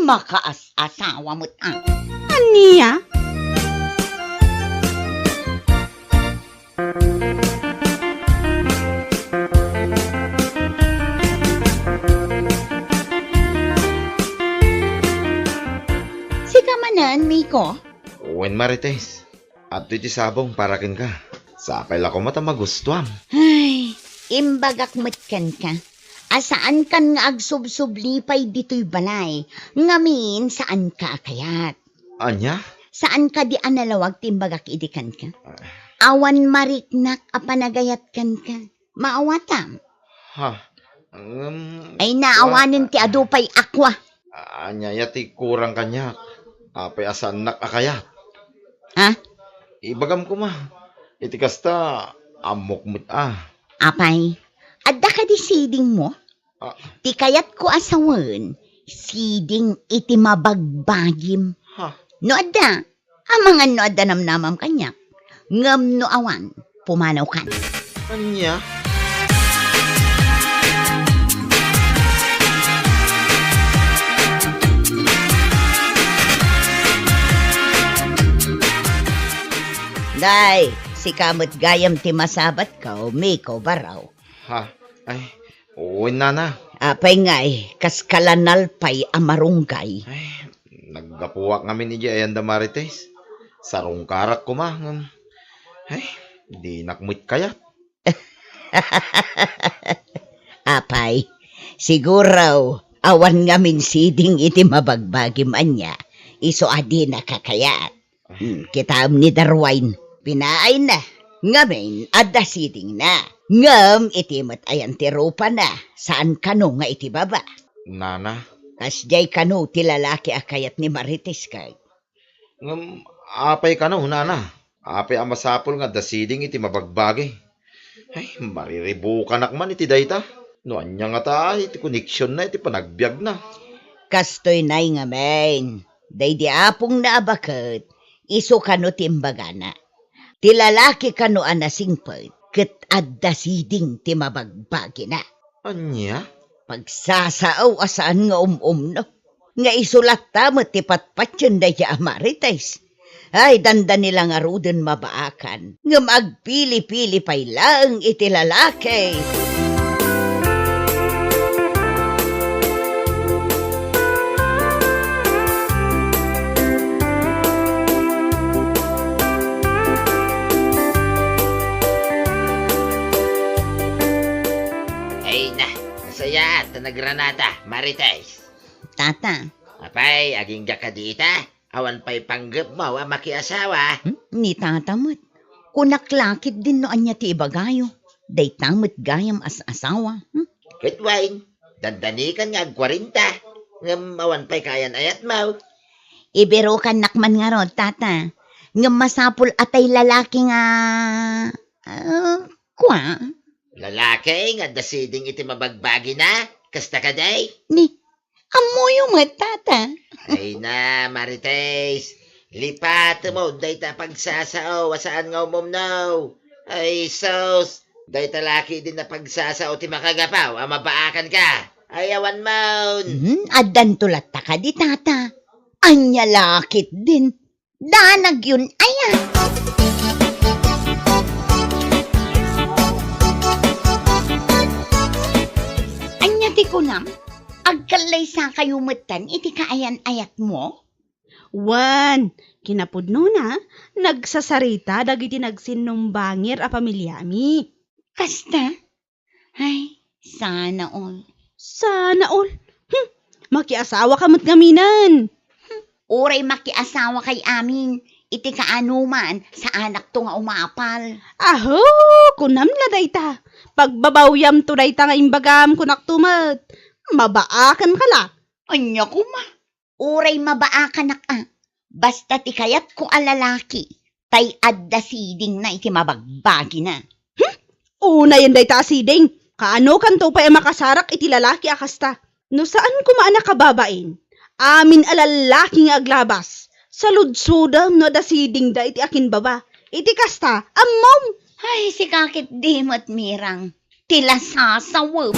makaas-asawa met a. Ania? Sika manen, Miko? Wen, Marites. Adtoy ti sabong para kenka. Sapay la koma ta magustuam. Ay, imbagak met kenka a saankan nga agsubsubli pay ditoy balay, ngamin saanka a kayat. Ania? Saan kadi a nalawag ti imbagak idi kenka? Awan mariknak a panagayat kenka. Maawatam? Ha? Ngem, ay, naawanen ti adu pay a kua. Ania aya ti kurang kaniak? Apay a saannak a kayat? Ha? Ibagam koma. Iti kasta, ammok met a. Apay, adda kadi sidingmo? Ah. Ti kayatko a sawen, siding iti mabagbagim. Ha? No adda, amangan no adda namnamam kaniak. Ngem no awan, pumanawkan. Ania? Tay, sika met gayam ti masabatko, Miko Baraw. Ha? Ay, wen, nana. Apay ngay, kaska la nalpay a marunggay? Ay, naggapuak ngamin idiay ayan da Marites. Sarungkarak koma, ngem, ay, dinak met kayat. Apay, siguro, awan ngamin siding iti mabagbagim ania, isu a dinaka kayat. Hmm, kitaem ni Darwin, pinaayna. Ngamin, adda sidingna. Ngem iti met ayan ti rupana, saan kano nga iti baba? Nana. Kasdiay kano ti lalaki a kayat ni Marites kay? Ngem apay kano, nana? Apay a masapul nga adda siding iti mabagbagi? Ay, mariribukanak man iti dayta. No ania ngata iti koneksionna iti panagbiagna? Kastoy nay ngamin, daydi apongna a baket, isu kano ti imbagana. Ti lalaki kano a nasingpet, ket adda siding ti mabagbagina. Ania? Pagsasao a saan nga um-umno. Nga isu latta met ti patpatien dayta a Marites. Ay, dandani la ngaruden mabaakan, ngem agpili-pili pay laeng iti lalaki. Ay na, nasayaat ta nagranata, Marites. Tata. Apay, agingga kadi ita? Awan pay panggepmo a makiasawa? Hmm? Ni tata met. Kunak la ketdin no ania ti ibagayo. Dayta met gayam as-asawa. Hmm? Ket wen, dandanikan nga agkuarenta. Ngem awan pay kaayan-ayatmo. Ibirukannak man ngarud, tata. Ngem masapul a tay lalaki nga, ah, kua? Lalaki nga adda siding iti mabagbagina? Kasta kadi? Ni, Ammoyo met, tata. Ay na, Marites. Lipatem dayta a pagsasao a saan nga umumno. Ay, sus. Dayta la ketdin a pagsasao ti makagapu a mabaakanka. Ay, awan man. Hmm, addanto latta kadi, tata. Ania la ketdin? Danagyon aya? Ania ti kunam? Agkallaysakayo metten iti kaayan-ayatmo? Wen, kinapudnona, nagsasarita dagiti nagsinnumbangir a pamiliami. Kasta? Ay, sana all. Sana all? Hmm, makiasawaka met ngaminen. Hmm, uray makiasawakay amin, iti kaanoman, saanakto nga umapal. Aho, kunam la dayta. Pagbabawyamto dayta nga imbagam, kunakto met. Mabaakanka la. Ania koma? Uray mabaakanak a, basta ti kayatko a lalaki, tay adda sidingna iti mabagbagina. Hmm? Unayen dayta a siding. Kaanokanto pay a makasarak iti lalaki a kasta? No saan koma a nakababain, amin a lalaki nga aglabas, saludsodem no adda sidingda iti akinbaba. Iti kasta, ammom! Ay, sika ketdi met, Mirang. Ti lasasawem.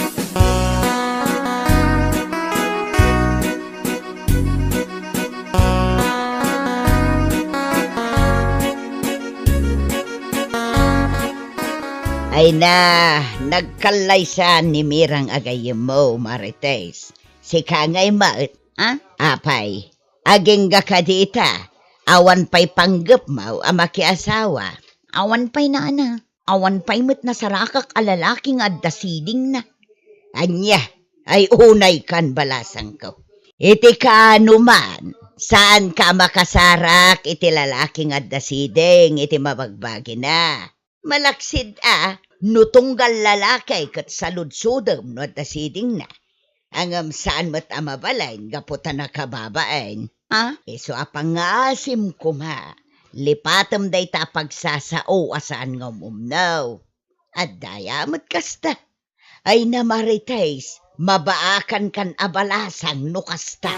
Ay na, nagkallaysan ni Mirang a gayyemmo, Marites. Sika ngay met, a? Apay, agingga kadi ita, awan pay panggepmo a makiasawa? Awan pay, nana. Awan pay met nasarakak a lalaki nga adda sidingna. Ania, ay unaykan balasangko. Iti kaano man, saanka a makasarak iti lalaki nga adda siding iti mabagbagina. Malaksid a, no tunggal lalaki ket saludsodem no adda sidingna. Ngem saan met a mabalin gapu ta nakababain. A? Isu a pangngaasim koma, lipatem dayta a pagsasao a saan nga umumno. Adda aya met kasta. Ay na, Marites, mabaakankan a balasang no kasta.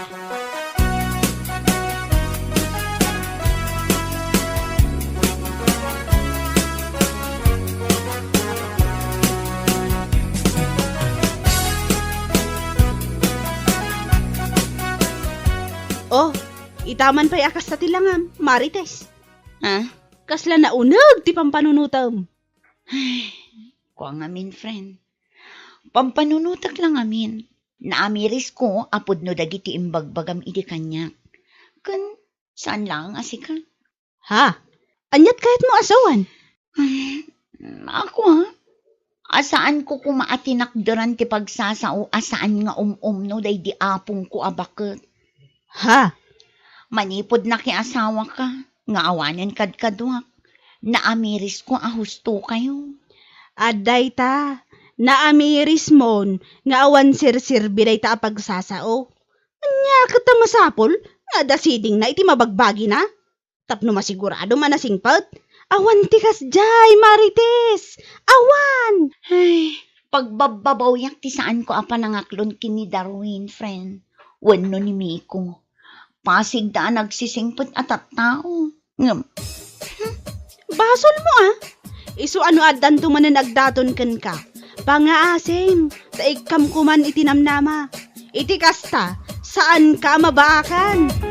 Oh, ita man pay a kasta ti langam, Marites. Ha? Kasla nauneg ti pampanunotem. Ay, kua ngamin, friend. Pampanunotek la ngamin. Naamirisko a pudno dagiti imbagbagam idi kaniak. Ken saan laeng a sika. Ha? Aniat kayatmo a sawen? Hmm, ako, ah. A saanko koma a tinakderan ti pagsasao a saan nga um-umno daydi apongko a baket. Ha? Manipud nakiasawaka, nga awanen kadkaduak, naamirisko a hustokayo. Adda ita, naamirismon nga awan serserbi dayta a pagsasao. Ania ket ta masapul nga adda sidingna iti mabagbagina? Tapno masiguradom a nasingpet, awan ti kasdiay, Marites! Awan! Ay, pagbabbabawiak ti saanko a panangaklon ken ni Darwin, friend, wenno ni Miko. Pasigda a nagsisingpet a tattao. Ngem, hmm, basolmo, ah. Isu a no addanto manen agdaton kenka, pangaasim, ta ikkamko man iti namnama. Iti kasta, saanka a mabaakan.